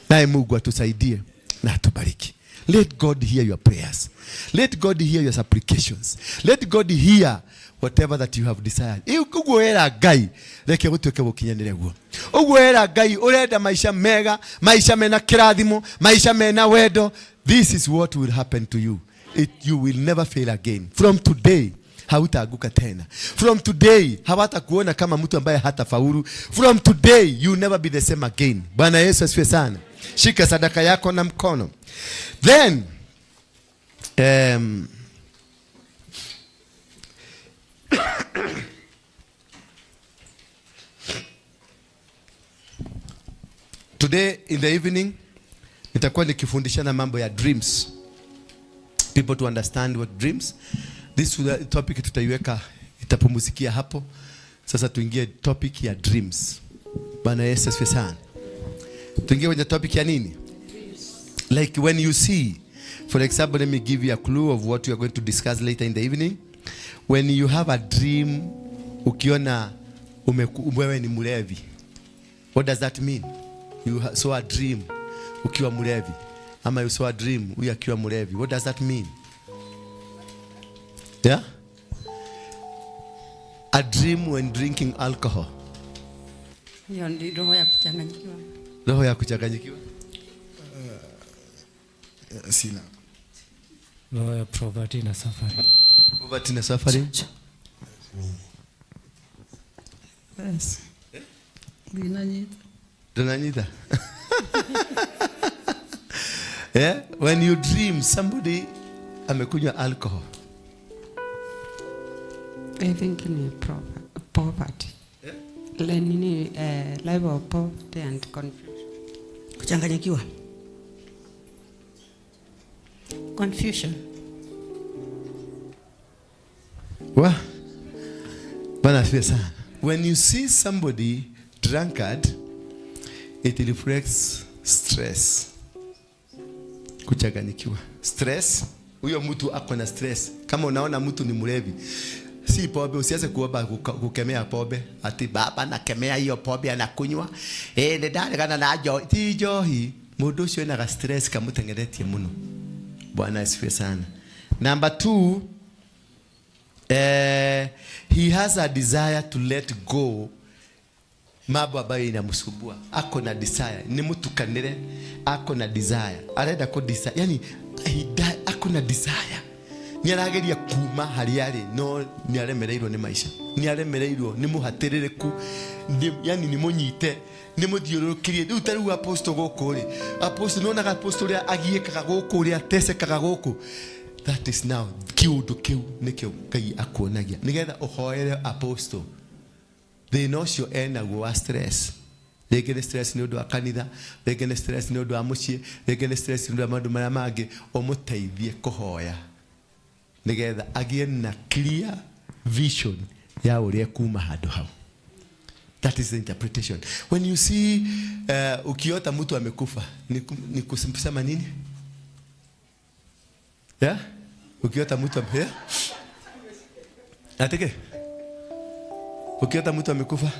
Naye Mungu atusaidie na atubariki. Let God hear your prayers. Let God hear your supplications. Let God hear whatever that you have desired. Ũguo wera Ngai reke gũtuĩke gũkinyanĩre guo. Ũguo wera Ngai ũrenda maisha mega, maisha mena kĩrathimo, maisha mena wendo. This is what will happen to you. You will never fail again. From today hautaanguka tena. From today hawatakuona kama mtu ambaye hatafaulu. From today you never be the same again. Bwana Yesu asifiwe sana. Shika sadaka yako na mkono. Then today in the evening nitakuwa nikifundishana mambo ya dreams. People to understand what dreams. This topic tutaiweka, itapumzikia hapo. Sasa tuingie topic ya dreams. Bwana Yesu asifiwe sana. Tuingie kwenye topic ya nini? Like when you see, for example, let me give you a clue of what we are going to discuss later in the evening. When you have a dream, ukiona wewe ni mlevi. What does that mean? You saw a dream ukiwa mlevi. Ama you saw a dream huyu akiwa mlevi. What does that mean? Yeah? A dream when drinking alcohol. Hiyo ni roho ya kuchanganyikiwa. Roho ya kuchanganyikiwa? Sina. Roho ya poverty na suffering. Poverty na suffering. Yes. Ndinanyita. Tunanyita. Yeah? When you dream somebody amekunywa alcohol. I think ni poverty. Yeah? Nini, life of poverty and confusion. Kuchanganyikiwa. Confusion. Wa? Bwana asifiwe sana. When you see somebody drunkard, it reflects stress. Kuchanganyikiwa. Stress. Huyo mtu ako na stress. Kama unaona mtu ni mlevi, si pombe, usianze kuomba kukemea pombe. Ati baba nakemea hiyo pombe anakunywa. Nĩndaregana na njohi. Ti njohi. Mũndũ ũcio ena stress kamũteng'eretie mũno. Bwana asifiwe sana. Number 2, he has a desire to let go mambo ambayo inamsumbua. Ako na desire, ni mtukanire, ako na desire. Arenda ku desire, yani he die, ako na desire. Ni arageria kuma harĩa arĩ, no ni aremereirwo ni maisha. Ni aremereirwo, ni muhatĩrĩrĩku, ni, yani ni mũnyite, ni mũthiũrũrũkĩrie. Rĩu ta rĩu apostle gũkũ rĩ, apostle nĩonaga apostle ũrĩa agiĩkaga gũkũ, ũrĩa atecekaga gũkũ. That is now kĩũndũ kĩu nĩkĩo Ngai akuonagia nĩgetha ũhoere apostle. Thĩna ũcio enaguo wa stress. Rĩngĩ nĩ stress nĩ ũndũ wa kanitha, rĩngĩ nĩ stress nĩ ũndũ wa mũciĩ, rĩngĩ nĩ stress nĩ ũndũ wa maũndũ marĩa mangĩ, ũmũteithie kũhoya nĩgetha agĩe na clear vision ya ũrĩa kuma handũ hau. That is the interpretation. When you see ukiota mtu amekufa, ni kusema nini? Yeah? Ukiota mtu yeah? Atike? Ukiota mtu amekufa?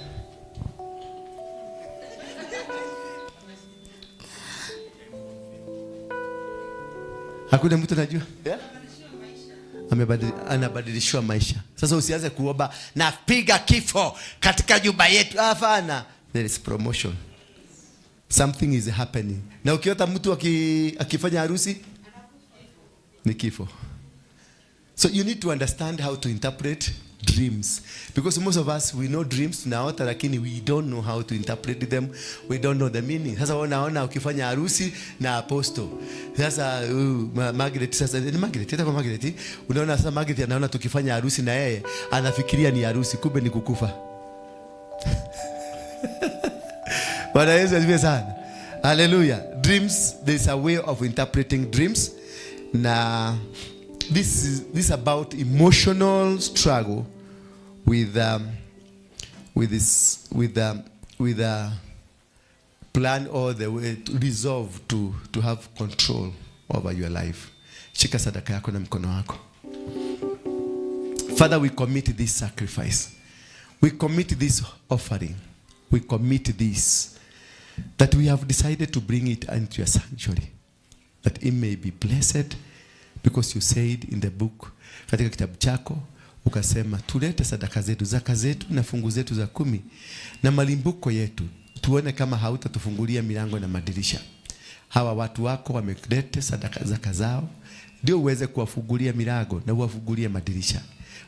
Hakuna mtu anajua? Yeah? Anabadilishwa maisha. Sasa usianze kuomba napiga kifo katika nyumba yetu. Hapana. There is promotion. Something is happening. Na ukiota mtu akifanya harusi ni kifo. So you need to understand how to interpret dreams, because most of us we know dreams tunaota, lakini we don't know how to interpret them, we don't know the meaning. Sasa unaona ukifanya harusi na apostle, sasa Margaret, sasa ni Margaret, itakuwa Margaret, unaona sasa Margaret anaona tukifanya harusi na yeye anafikiria ni harusi, kumbe ni kukufa. Bwana Yesu asifiwe sana. Hallelujah. Dreams, there's a way of interpreting dreams. Na this is about emotional struggle with Plan all the way to resolve to have control over your life. Shika sadaka yako na mkono wako. Father, we commit this sacrifice. We commit this offering. We commit this, that we have decided to bring it into your sanctuary, that it may be blessed, because you said in the book, katika kitabu chako ukasema tulete sadaka zetu, zaka zetu na fungu zetu za 10 na malimbuko yetu, tuone kama hautatufungulia milango na madirisha. Hawa watu wako wamelete sadaka zaka zao, ndio uweze kuwafungulia milango na uwafungulie madirisha,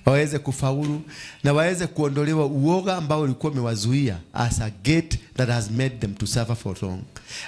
waweze kufaulu na waweze kuondolewa uoga ambao ulikuwa umewazuia, as a gate that has made them to suffer for long,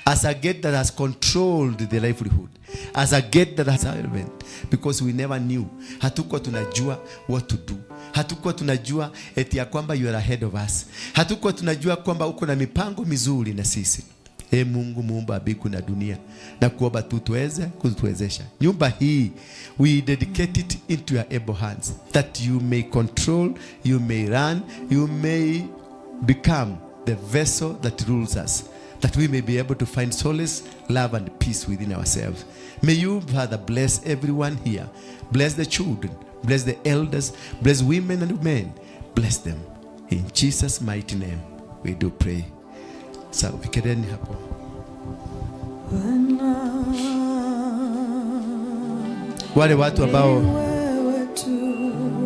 as a gate that has controlled the livelihood, as a gate that has servant, because we never knew. Hatukuwa tunajua what to do, hatukuwa tunajua eti ya kwamba you are ahead of us, hatukuwa tunajua kwamba uko na mipango mizuri na sisi. E Mungu muumba mbingu na dunia, na kuomba tu tuweze kutuwezesha nyumba hii. We dedicate it into your able hands, that you may control, you may run, you may become the vessel that rules us, that we may be able to find solace, love and peace within ourselves. May you, Father, bless everyone here. Bless the children, bless the elders, bless women and men, bless them. In Jesus' mighty name we do pray. Sawa, wekeleni hapo.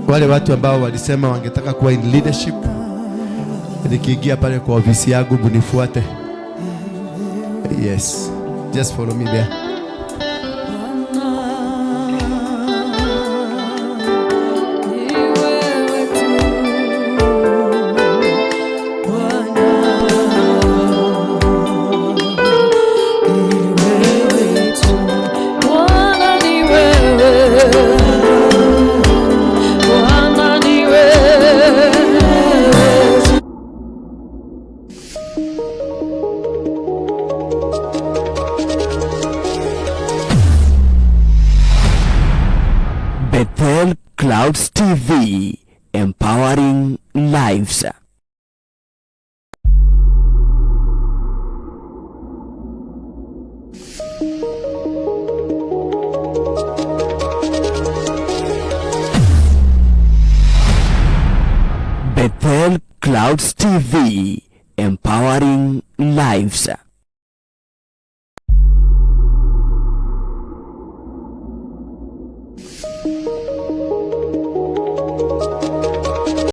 Wale watu ambao walisema wangetaka kuwa in leadership, nikiingia pale kwa ofisi yangu munifuate. Yes, just follow me there. Ni wewe tu Bwana, ni wewe tu Bwana, ni wewe Bwana, ni wewe tu. Bethel Clouds TV, empowering lives. Bethel Clouds TV, empowering lives.